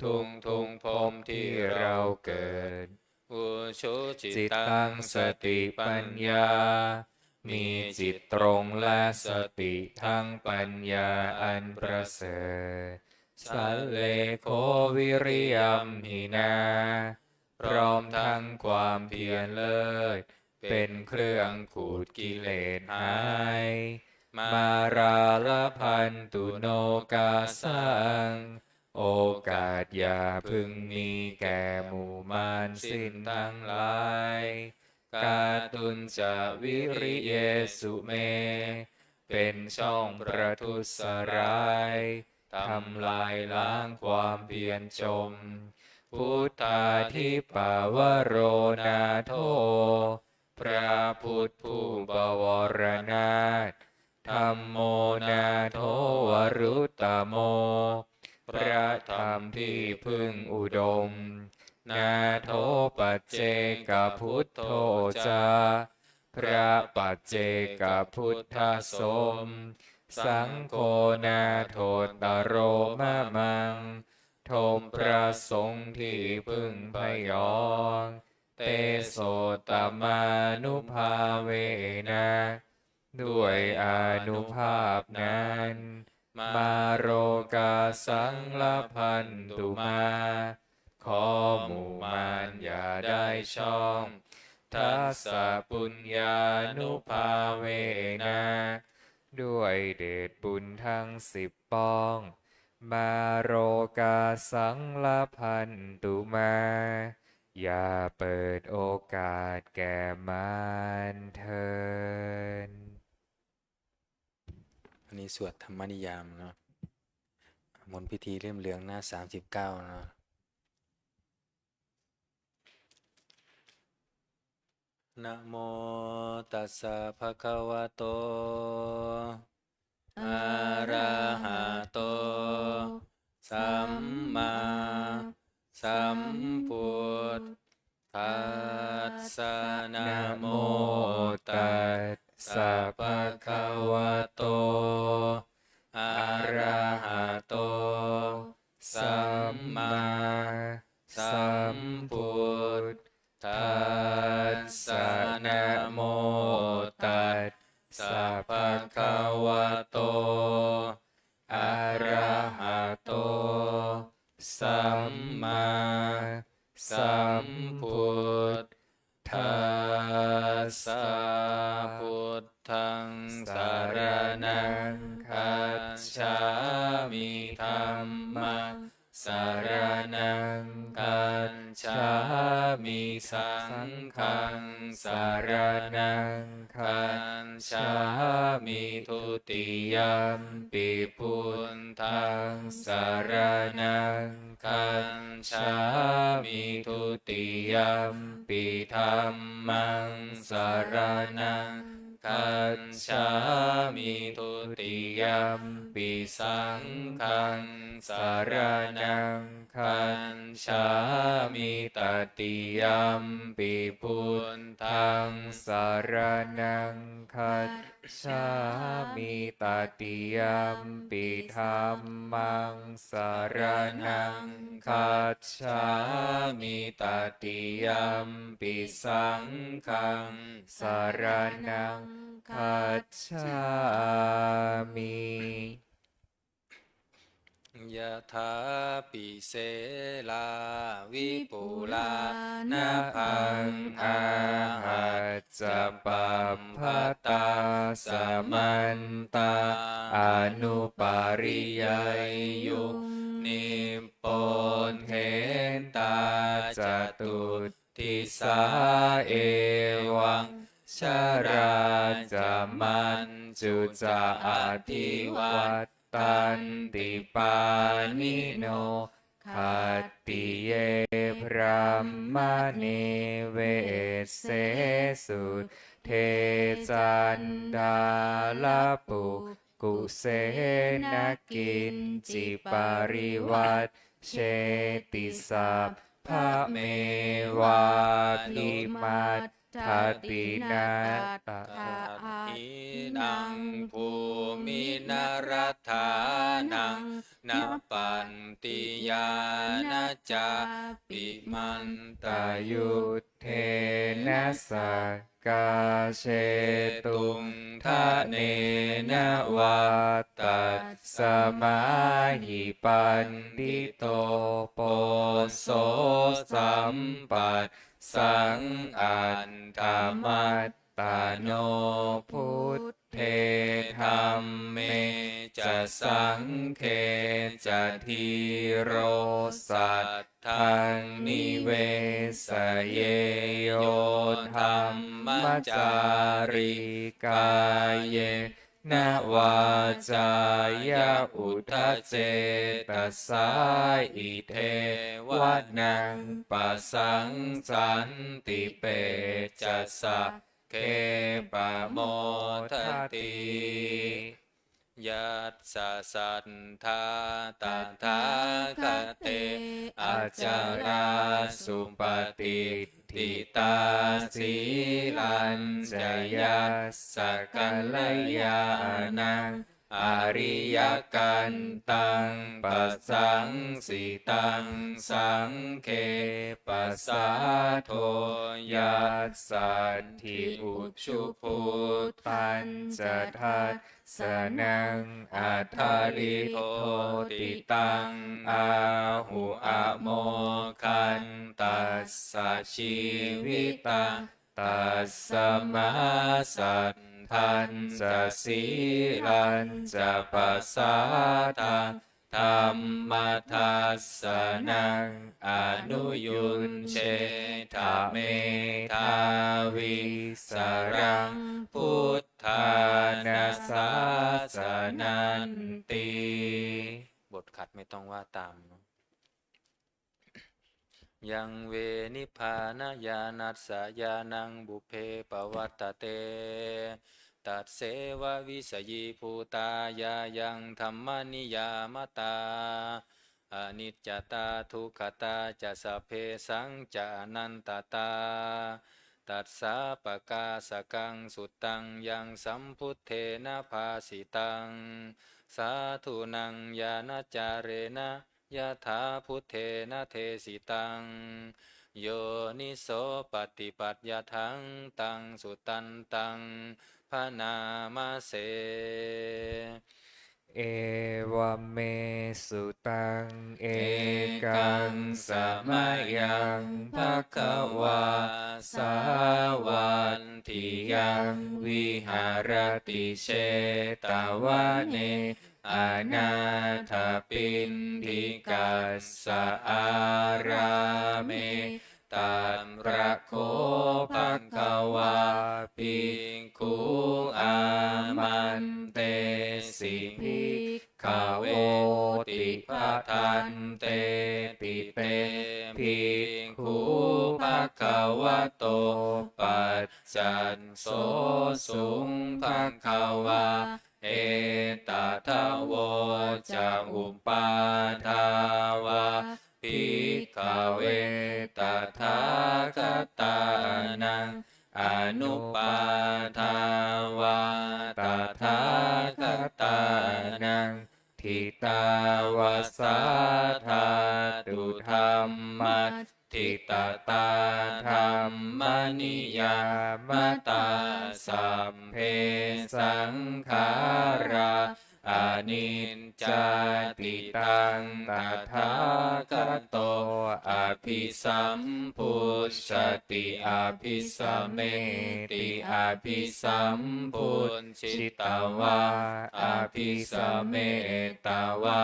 ทุกๆภพที่เราเกิด ujū cittaṃ satipaññā มีจิตตรงและสติทั้งปัญญาอันประเสริฐ sallekho viriyamhinā พร้อมทั้งความเพียรเลิศ เป็นเครื่องขูดกิเลสหาย mārā labhantu nokāsaṃ โอกาสอย่าพึงมีแก่หมู่มารสิ้นทั้งหลาย kātuñca viriyesu me เป็นช่องประทุษร้าย ทำลายล้างความเพียรจม Buddhādhipavaro nātho พระพุทธผู้บวรนาถ Dhammo nātho varuttamo พระธรรมที่พึ่งอุดม Nātho paccekabuddho ca พระปัจเจกพุทธสม Saṅgho nāthottaro mamaṃ ทมพระสงฆ์ที่พึ่งพยอง Tesottamānubhāvena ด้วยอานุภาพนั้น Mārokā saṃlabhantu mā ขอหมู่มารอย่าได้ช่อง Dasapuññānubhāvena ด้วยเดชบุญทั้งสิบป้อง Mārokā saṃlabhantu mā อย่าเปิดโอกาสแก่มารเถิด อันนี้สวดธรรมนิยามเนาะ มนต์พิธีเล่มเหลืองหน้าสามสิบเก้าเนาะ Namo tassa bhagavato arahato sammāsambuddhassa. Namo tassa bhagavato arahato sammāsambuddhassa. Namo tassa bhagavato arahato sammāsambuddhassa. Buddhaṃ saraṇaṃ gacchāmi. Dhammaṃ saraṇaṃ gacchāmi. Saṅghaṃ saraṇaṃ gacchāmi. Dutiyampi buddhaṃ saraṇaṃ gacchāmi. Dutiyampi dhammaṃ saraṇaṃ gacchāmi. Dutiyampi saṅghaṃ saraṇaṃ gacchāmi. Tatiyampi buddhaṃ saraṇaṃ gacchāmi. Tatiyampi dhammaṃ saraṇaṃ gacchāmi. Tatiyampi saṅghaṃ saraṇaṃ gacchāmi. Yathā pi selā vipulā nabhaṃ āhacca pabbataṃ, samantā anupariyeyyuṃ nipponthetā catuddisā, evaṃ jarā ca maññu ca adhivattanti pāṇino. Khattiye brāhmaṇe vesse sudde caṇḍālapukkuse, na kiñci parivaṭṭeti sabbamevātimaddhati. Na tathāhīnaṃ bhūmi na rathānaṃ na pattiyā na cāpimaṃ tayuddhena sakkā jetuṃ dhanena vā. Tasmā hi paṇḍito poso sampassaṃ atthamattano, buddhe dhamme ca saṅghe ca dhīro saddhaṃ nivesaye. Yo dhammacārī kāye navācāya uda cetasā idheva naṃ pasaṃsanti pecca sagge pamodati. Yassa saddhā tathāgate acalā supatiṭṭhitā sīlañca yassa kalyāṇaṃ ariyakantaṃ pasaṃsitaṃ saṅghe pasādo yassatthi ujubhūtañca dassanaṃ aṭṭhariddhoditaṃ āhu amogantassa jīvitaṃ tasmā saddhañca sīlañca pasādaṃ dhammadassanam anuyuñjetha medhāvī saraṃ buddhāna sāsananti. บทขัดไม่ต้องว่าตามเนาะ Yaṃ ve nibbānañāṇassa ñāṇaṃ pubbe pavattati, tasseva vijayībhūtā yāyaṃ dhammaniyāmatā, aniccatā dukkhatā ca sabbesañca anattatā, tassā pakāsakaṃ suttaṃ yaṃ sambuddhena bhāsitaṃ, sādhunaṃ ñāṇācarena yathā buddhena desitaṃ, yoniso paṭipattyataṃ taṃ sudantaṃ bhaṇāma se. Evaṃ me sutaṃ. Ekaṃ samayaṃ bhagavā sāvatthiyaṃ viharati jetavane anāthapiṇḍikassa ārāme. Tatra kho bhagavā bhikkhū āmantesi: Bhikkhavo, ti bhadanteti te bhikkhū bhagavato paccassosuṃ. Bhagavā etadavoca: Uppādā vā, bhikkhave, tathāgatānaṃ, anuppādā vā tathāgatānaṃ, ṭhitā va sā dhātu dhammaṭṭhitatā dhammaniyāmatā, sabbe saṅkhārā aniccāti. Taṃ tathāgato abhisambujjhati abhisameti, abhisambujjhitvā abhisametvā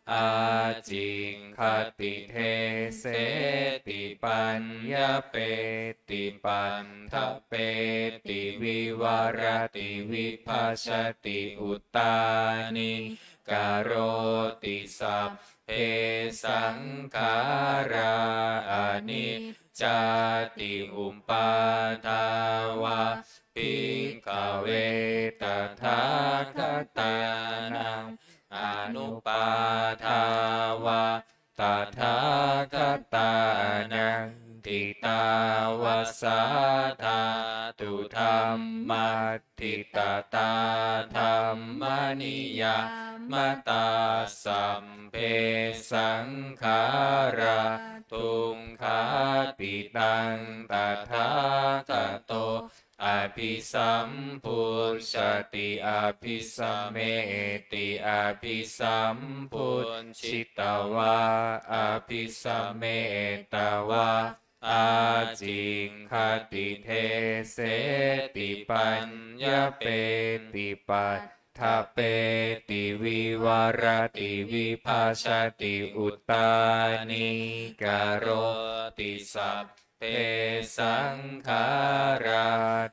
ācikkhati deseti paññapeti paṭṭhapeti vivarati vibhajati uttānīkaroti. Sabbe saṅkhārā aniccāti. Uppādā vā, bhikkhave, tathāgatānaṃ, anuppādā vā tathāgatānaṃ, ṭhitā va sā dhātu dhammaṭṭhitatā dhammaniyāmatā, sabbe saṅkhārā dukkhāti. Taṃ tathāgato abhisambujjhati abhisameti, abhisambujjhitvā abhisametvā ācikkhati deseti paññapeti paṭṭhapeti vivarati vibhajati uttānīkaroti. Sabbe sabbe saṅkhārā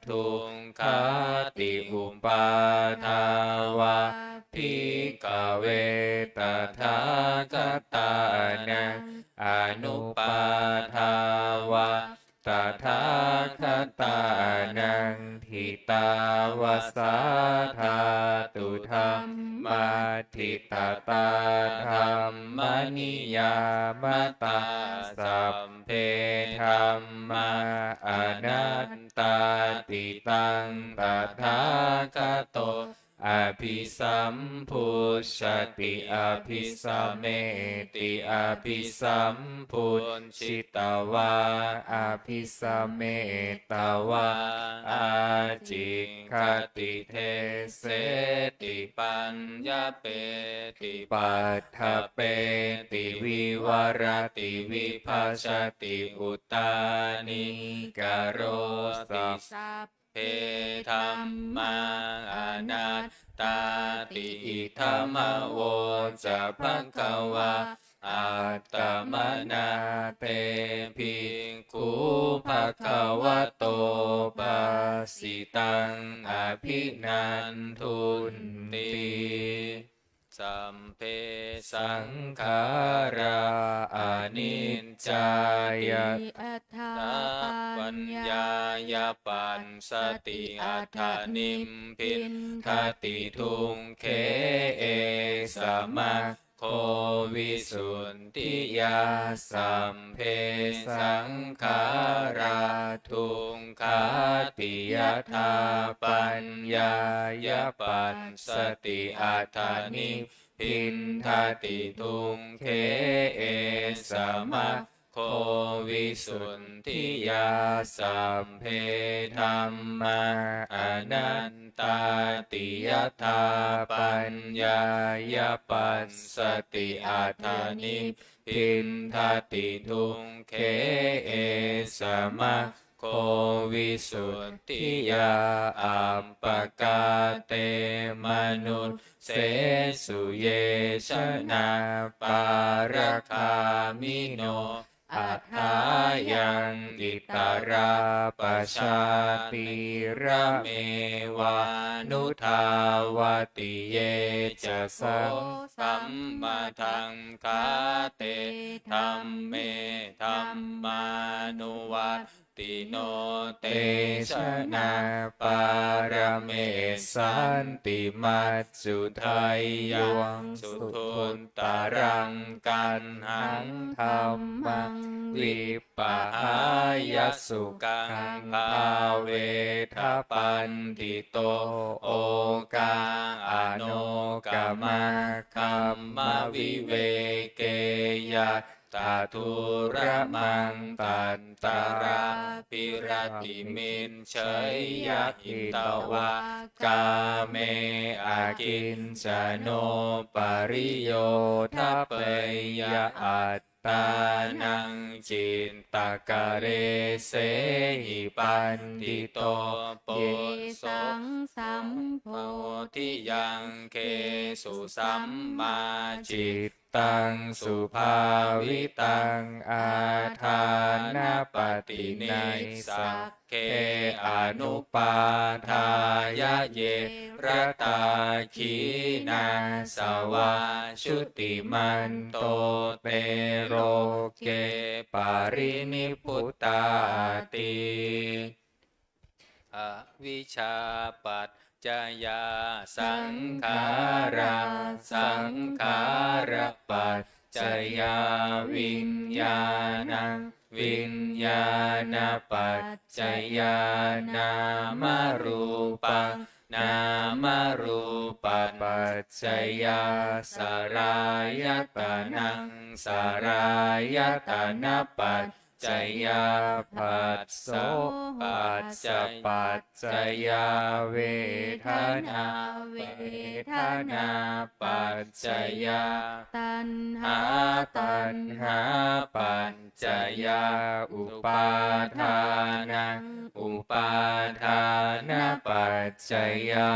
dukkhāti. Uppādā vā bhikkhave tathāgatānaṃ anuppādā vā tathāgatānaṃ ṭhitāva sā dhātu dhammaṭṭhitatā dhammaniyāmatā sabbe dhammā anattāti. Taṃ tathāgato abhisambujjhati abhisameti abhisambujjhitvā abhisametvā ācikkhati deseti paññapeti paṭṭhapeti vivarati vibhajati uttānīkaroti sab be dhammā anattāti. Idamavoca bhagavā. Attamanā te bhikkhū bhagavato bhāsitaṃ abhinandunti. Sabbe saṅkhārā aniccāya yathāpaññāya passati athanibbindati dukkhe. Esa maggo visuddhiyā. Sabbe saṅkhārā dukkhāti yathāpaññāya passati athanibbindati dukkhe. Esa maggo visuddhiyā. Sabbe dhammā anattāti yathāpaññāya passati athanibbindati dukkhe. Esa maggo visuddhiyā. Appakā te manussesu ye janā pāragāmino athāyaṃ itarā pajātīramevānudhāvati. Ye ca so dhammasaṅghā te dhamme dhammānuvattino te janā pāramessanti maccudheyyaṃ suduttaraṃ. Kaṇhaṃ dhammaṃ vippahāya sukhaṃ bhāvetha paṇḍito okā anokamākammavivekeyyā tadūramaṃ tatrābhiratimiccheyya hitvā kāme akiñcano pariyodapeyya attānaṃ cittakaresehi paṇḍito poso yesaṃ sambodhiyaṅgesu sammācittāṃ subhāvitaṃ ādānapaṭinissagge anupādāya ye ratā khīṇāsavā jutimanto te loke parinibbutāti. Avijjāpaccayā saṅkhārā, saṅkhārapaccayā viññāṇaṃ, viññāṇapaccayā nāmarūpaṃ, nāmarūpapaccayā saḷāyatanaṃ, saḷāyatanapaccayā phasso, phassapaccayapaccayā vedanā, vedanāpaccayā taṇhā, taṇhāpaccayā upādānaṃ, upādānapaccayā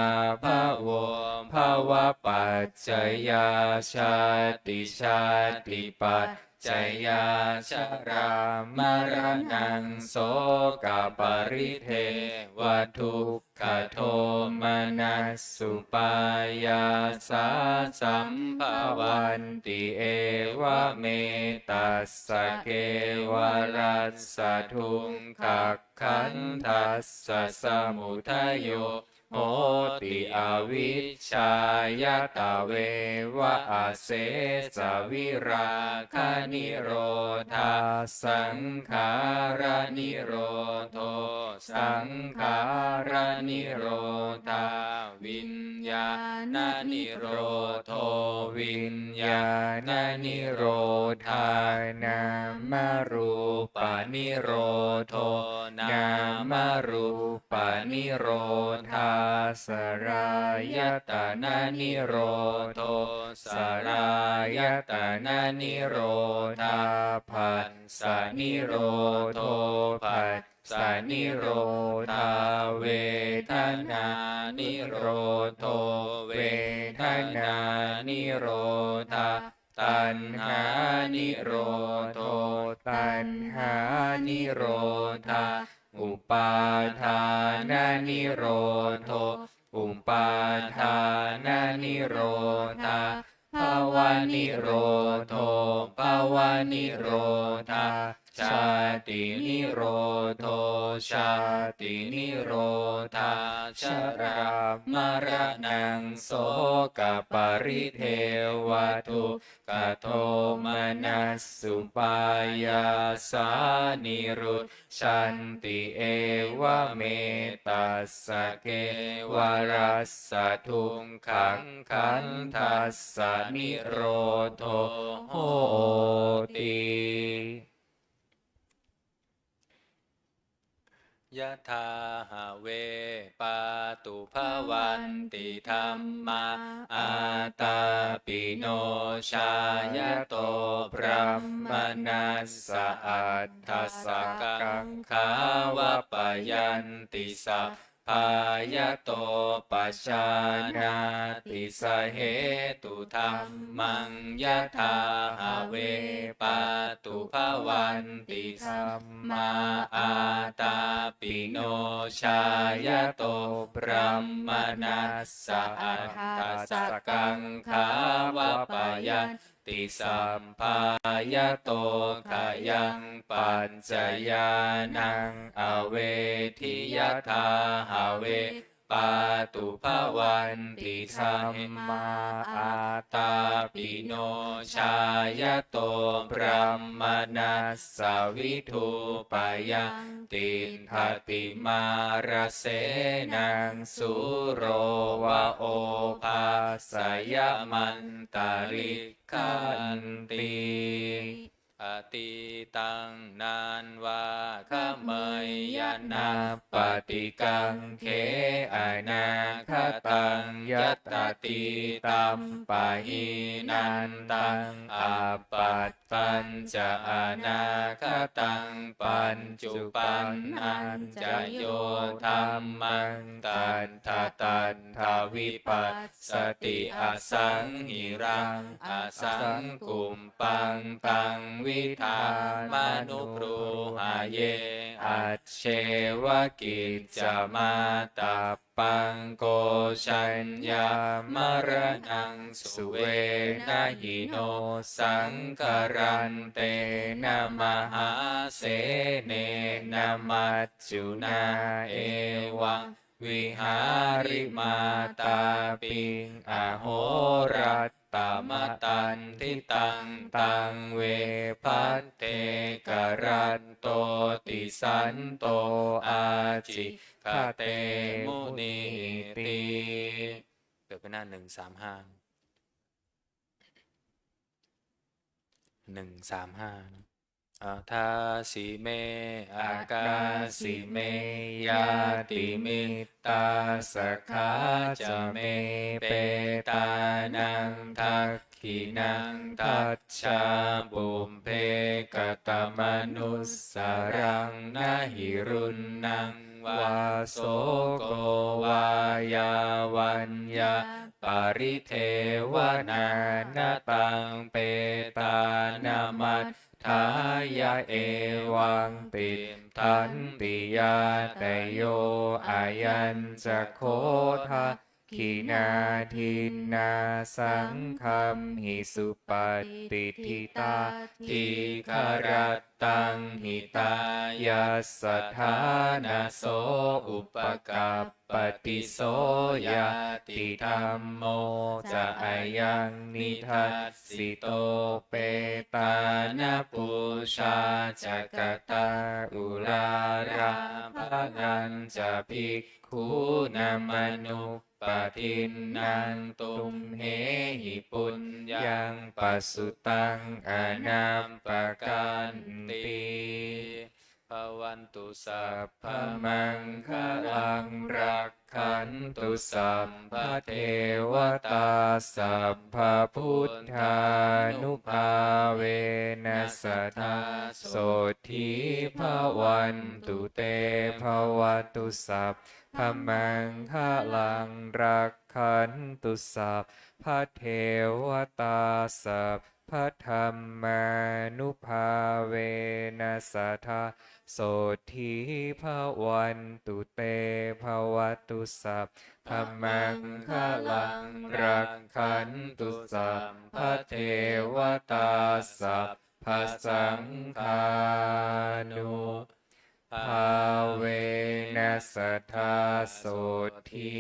bhavo, bhavapaccayā jāti, jātipac jayā jarā maraṇaṃ sokaparidevadukkhadomanassupāyāsā sambhavanti. Evametass kevalassa dukkhakkhandhassa samudayo hoti avijjāya tveva asesavirāganirodhā saṅkhāranirodho saṅkhāranirodhā viññāṇanirodho viññāṇanirodhā nāmarūpanirodho nāmarūpanirodhā saḷāyatananirodho saḷāyatananirodhā phassanirodho phassanirodhā vedanānirodho vedanānirodhā taṇhānirodho taṇhānirodhā upādānanirodho upādānanirodhā bhavanirodho bhavanirodhā jātinirodho jātinirodhā jarāmaraṇaṃ sokaparidevadukkhadomanassupāyāsā nirujjhanti. Evametass kevalassa dukkhakkhandhassa nirodho hoti. Yathā have pātubhavanti dhammā ātāpino jāyato brāhmaṇassa aṭṭhasakaṃ gāvapayanti sab bā yato pajānāti sahetudhammaṃ. Yathā have pātubhavanti dhammā ātāpino jāyato brāhmaṇassa aṭṭhasakaṃ gāvapayan ti sabbā yato khayaṃ paccayānaṃ avedhi. Yathā have pātubhavanti dhammā ātāpino jāyato brāhmaṇassa vidhūpayaṃ tiṭṭhati mārasenaṃ sūro va obhāsayamantali kkanti. Atītaṃ nānvāgameyya nappaṭikaṅkhe anāgataṃ. Yadatītampahīnantaṃ appattanca anāgataṃ paccuppannañca yo dhammaṃ tattha tattha vipassati asaṃhiraṃ asaṅkuppaṃ taṃ vidhāmanubrūhaye. Ajjeva kiccamātappaṃ kojaññā maraṇaṃ suve na hi no saṅgarantena mahāsenena maccunā evaṃ vihārimātāpiṃ ahorattamatanditaṃ taṃ ve bhaddekarattoti santo ācikkhate munīti. เปิดไปหน้า หนึ่งสามห้า หนึ่งสามห้า Adāsi me akāsi me ñātimittā sakhā ca me petānaṃ dakkhī dakkhiṇaṃ dajjā pubbe katamanussaraṃ. Na hi ruṇṇaṃ vā soko vā yā vaññā paridevanā, na taṃ petānamatthāya evaṃ tiṭṭhanti ñātayo. Ayañca kho dakkhiṇā dinnā saṅghamhi supatiṭṭhitā, dīgharattaṃ hitāyassa ṭhānaso upakappati. So ñātidhammo ca ayaṃ nidassito, petāna pūjā ca katā uḷārā, balañca bhikkhūnamanu paṭinnaṃ, tumhehi puññaṃ pasutaṃ anappakanti. Bhavantu sabbamaṅgalaṃ, rakkhantu sabbadevatā, sabbabuddhānubhāvena sadā sotthī bhavantu te. Bhavatu sab bamaṅgalaṃ, rakkhantu sabbadevatā, sabbadhammānubhāvena sadā sotthī bhavantu te. Bhavatu sabbamaṅgalaṃ, rakkhantu sabbadevatā, sabbasaṅghānu bhāvena sadā sotthī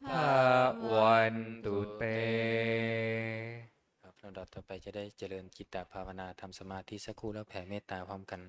bhavantu te. ครับ ลำดับต่อไปจะได้เจริญจิตตภาวนา ทำสมาธิสักครู่แล้วแผ่เมตตาพร้อมกัน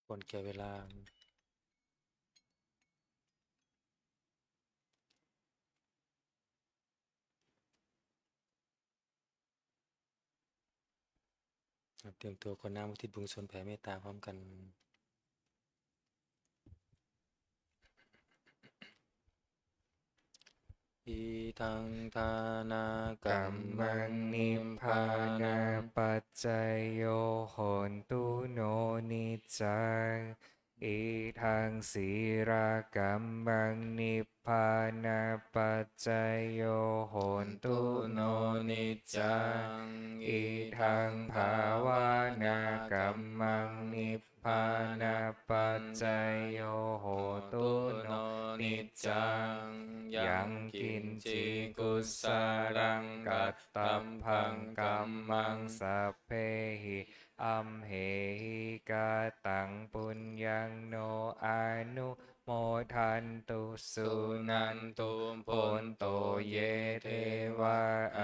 ควรแก่เวลา เตรียมตัวกรวดน้ำอุทิศบุญกุศลแผ่เมตตาพร้อมกัน Idaṃ dānakammaṃ nibbānapaccayo hontu no niccaṃ. Idaṃ sīlakammaṃ nibbānapaccayo hontu no niccaṃ. Idaṃ bhāvanākammaṃ nibbānapaccayo hontu no niccaṃ. Yaṃ kiñci kusalaṃ kattabbaṃ kammaṃ sabbehi amhehi kataṃ puññaṃ no anumodantu suṇantu bhonto ye devā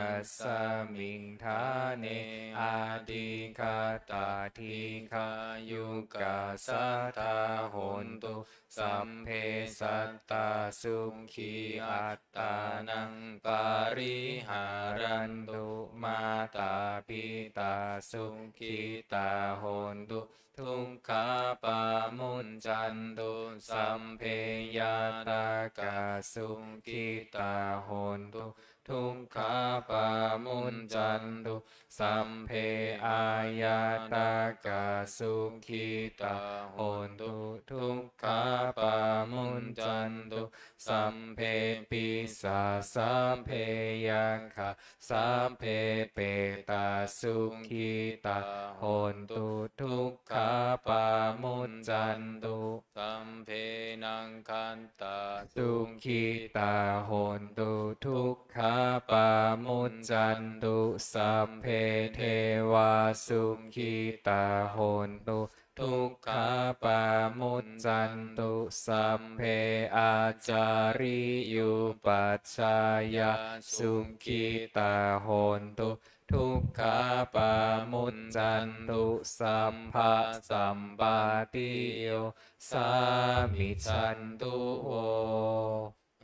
asmiṃ ṭhāne adhigatā dīghāyukā sadā hontu. Sabbe sattā sukhī attānaṃ pariharantu. Mātā pitā sukhitā hontu, dukkhā pamuñcantu. Sabbe ñātakā sukhitā hontu, dukkhā pamuñcantu. Sabbe aññātakā sukhitā hontu, dukkhā pamuñcantu. Sabbe pisā sabbe yakkhā sabbe petā sukhitā hontu, dukkhā pamuñcantu. Sabbe nakkhattā sukhitā hontu, dukkhā pamuñcantu. Sabbe devā sukhitā hontu, dukkhā pamuñcantu. Sabbe ācariyupajjhāyā sukhitā hontu, dukkhā pamuñcantu. Sabbasampattiyo samijjhantu vo.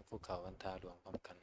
คุกเข่าวันทาหลวงพร้อมกัน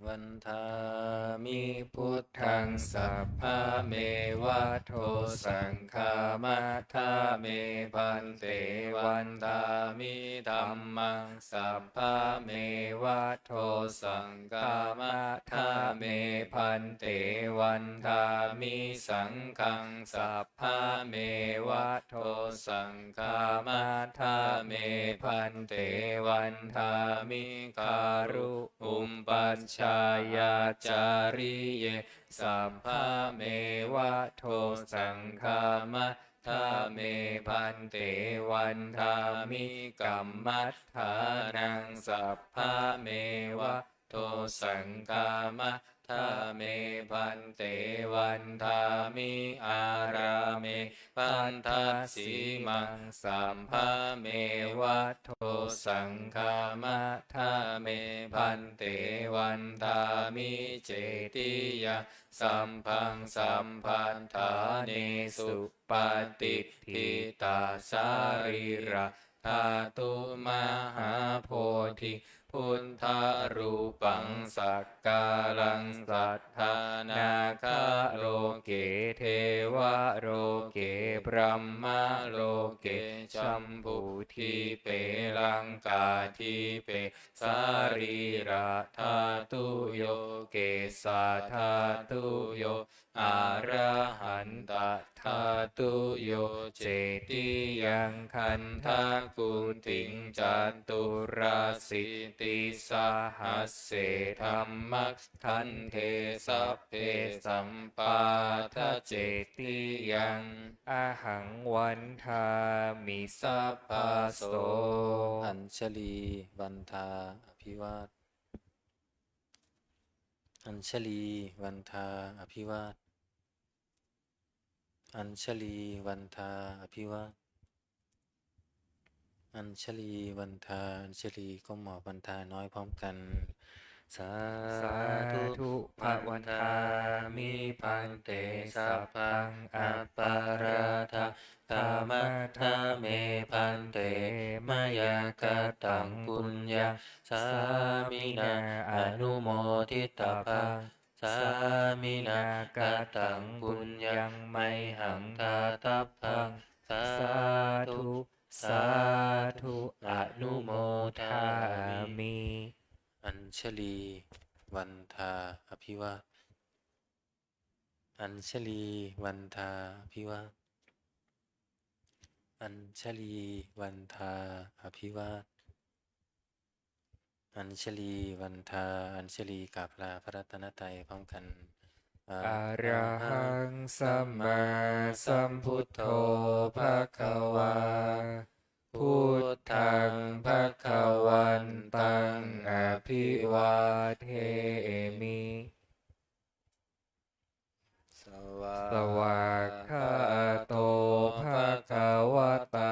Vandāmi buddhaṃ sabbameva dosaṃ khamatha me bhante. Vandāmi dhammaṃ sabbameva dosaṃ khamatha me bhante. Vandāmi saṅghaṃ sabbameva dosaṃ khamatha me bhante. Vandāmi guruṃ upajjhāyācariye sabbameva dosaṃ khamatha me bhante. Vandāmi kammaṭṭhānaṃ sabbameva dosaṃ khamatha me bhante. Vandāmi ārāme bhaddasīmaṃ sabbameva dosaṃ khamatha me bhante. Vandāmi cetiyaṃ sabbaṃ sabbaṭṭhānesu patiṭṭhitā sarīra dhātu mahābodhi buddharūpaṃ sakkāraṃ satthā nāgaloke devaloke brahmaloke jambudīpe laṅkādīpe sarīra dhātuyo kesā dhātuyo arahanta dhātuyo cetiyaṃ gandhakuṭiṃ caturāsītisahasсе dhammakkhandhe sabbesaṃ pāda cetiyaṃ ahaṃ vandāmi sabbaso. Añjalī vandā abhivād Añjalī vandā abhivād Añjalī vandā abhivād Añjalī vandā Añjalī ก้มหมอบวันทาน้อยพร้อมกัน Sādhu bhante. Vandāmi bhante sabbaṃ aparādhaṃ khamatha me bhante, mayā kataṃ puññaṃ sāminā anumoditabbaṃ, sāminā kataṃ puññaṃ mayhaṃ dātabbaṃ. Sādhu, sādhu, anumodāmi. Añjalī vandā abhivā. Añjalī vandā abhivā. Añjalī vandā abhivā. Añjalī vandā, añjalī กราบลาพระรัตนตรัยพร้อมกัน Arahaṃ sammāsambuddho bhagavā. Buddhaṃ bhagavantaṃ abhivādemi. Svākkhāto bhagavatā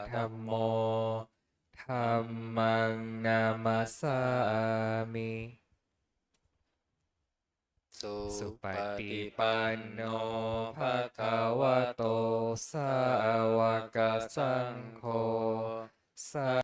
dhammo. Dhammaṃ namassāmi. Supaṭipanno bhagavato sāvakasaṅgho. Sā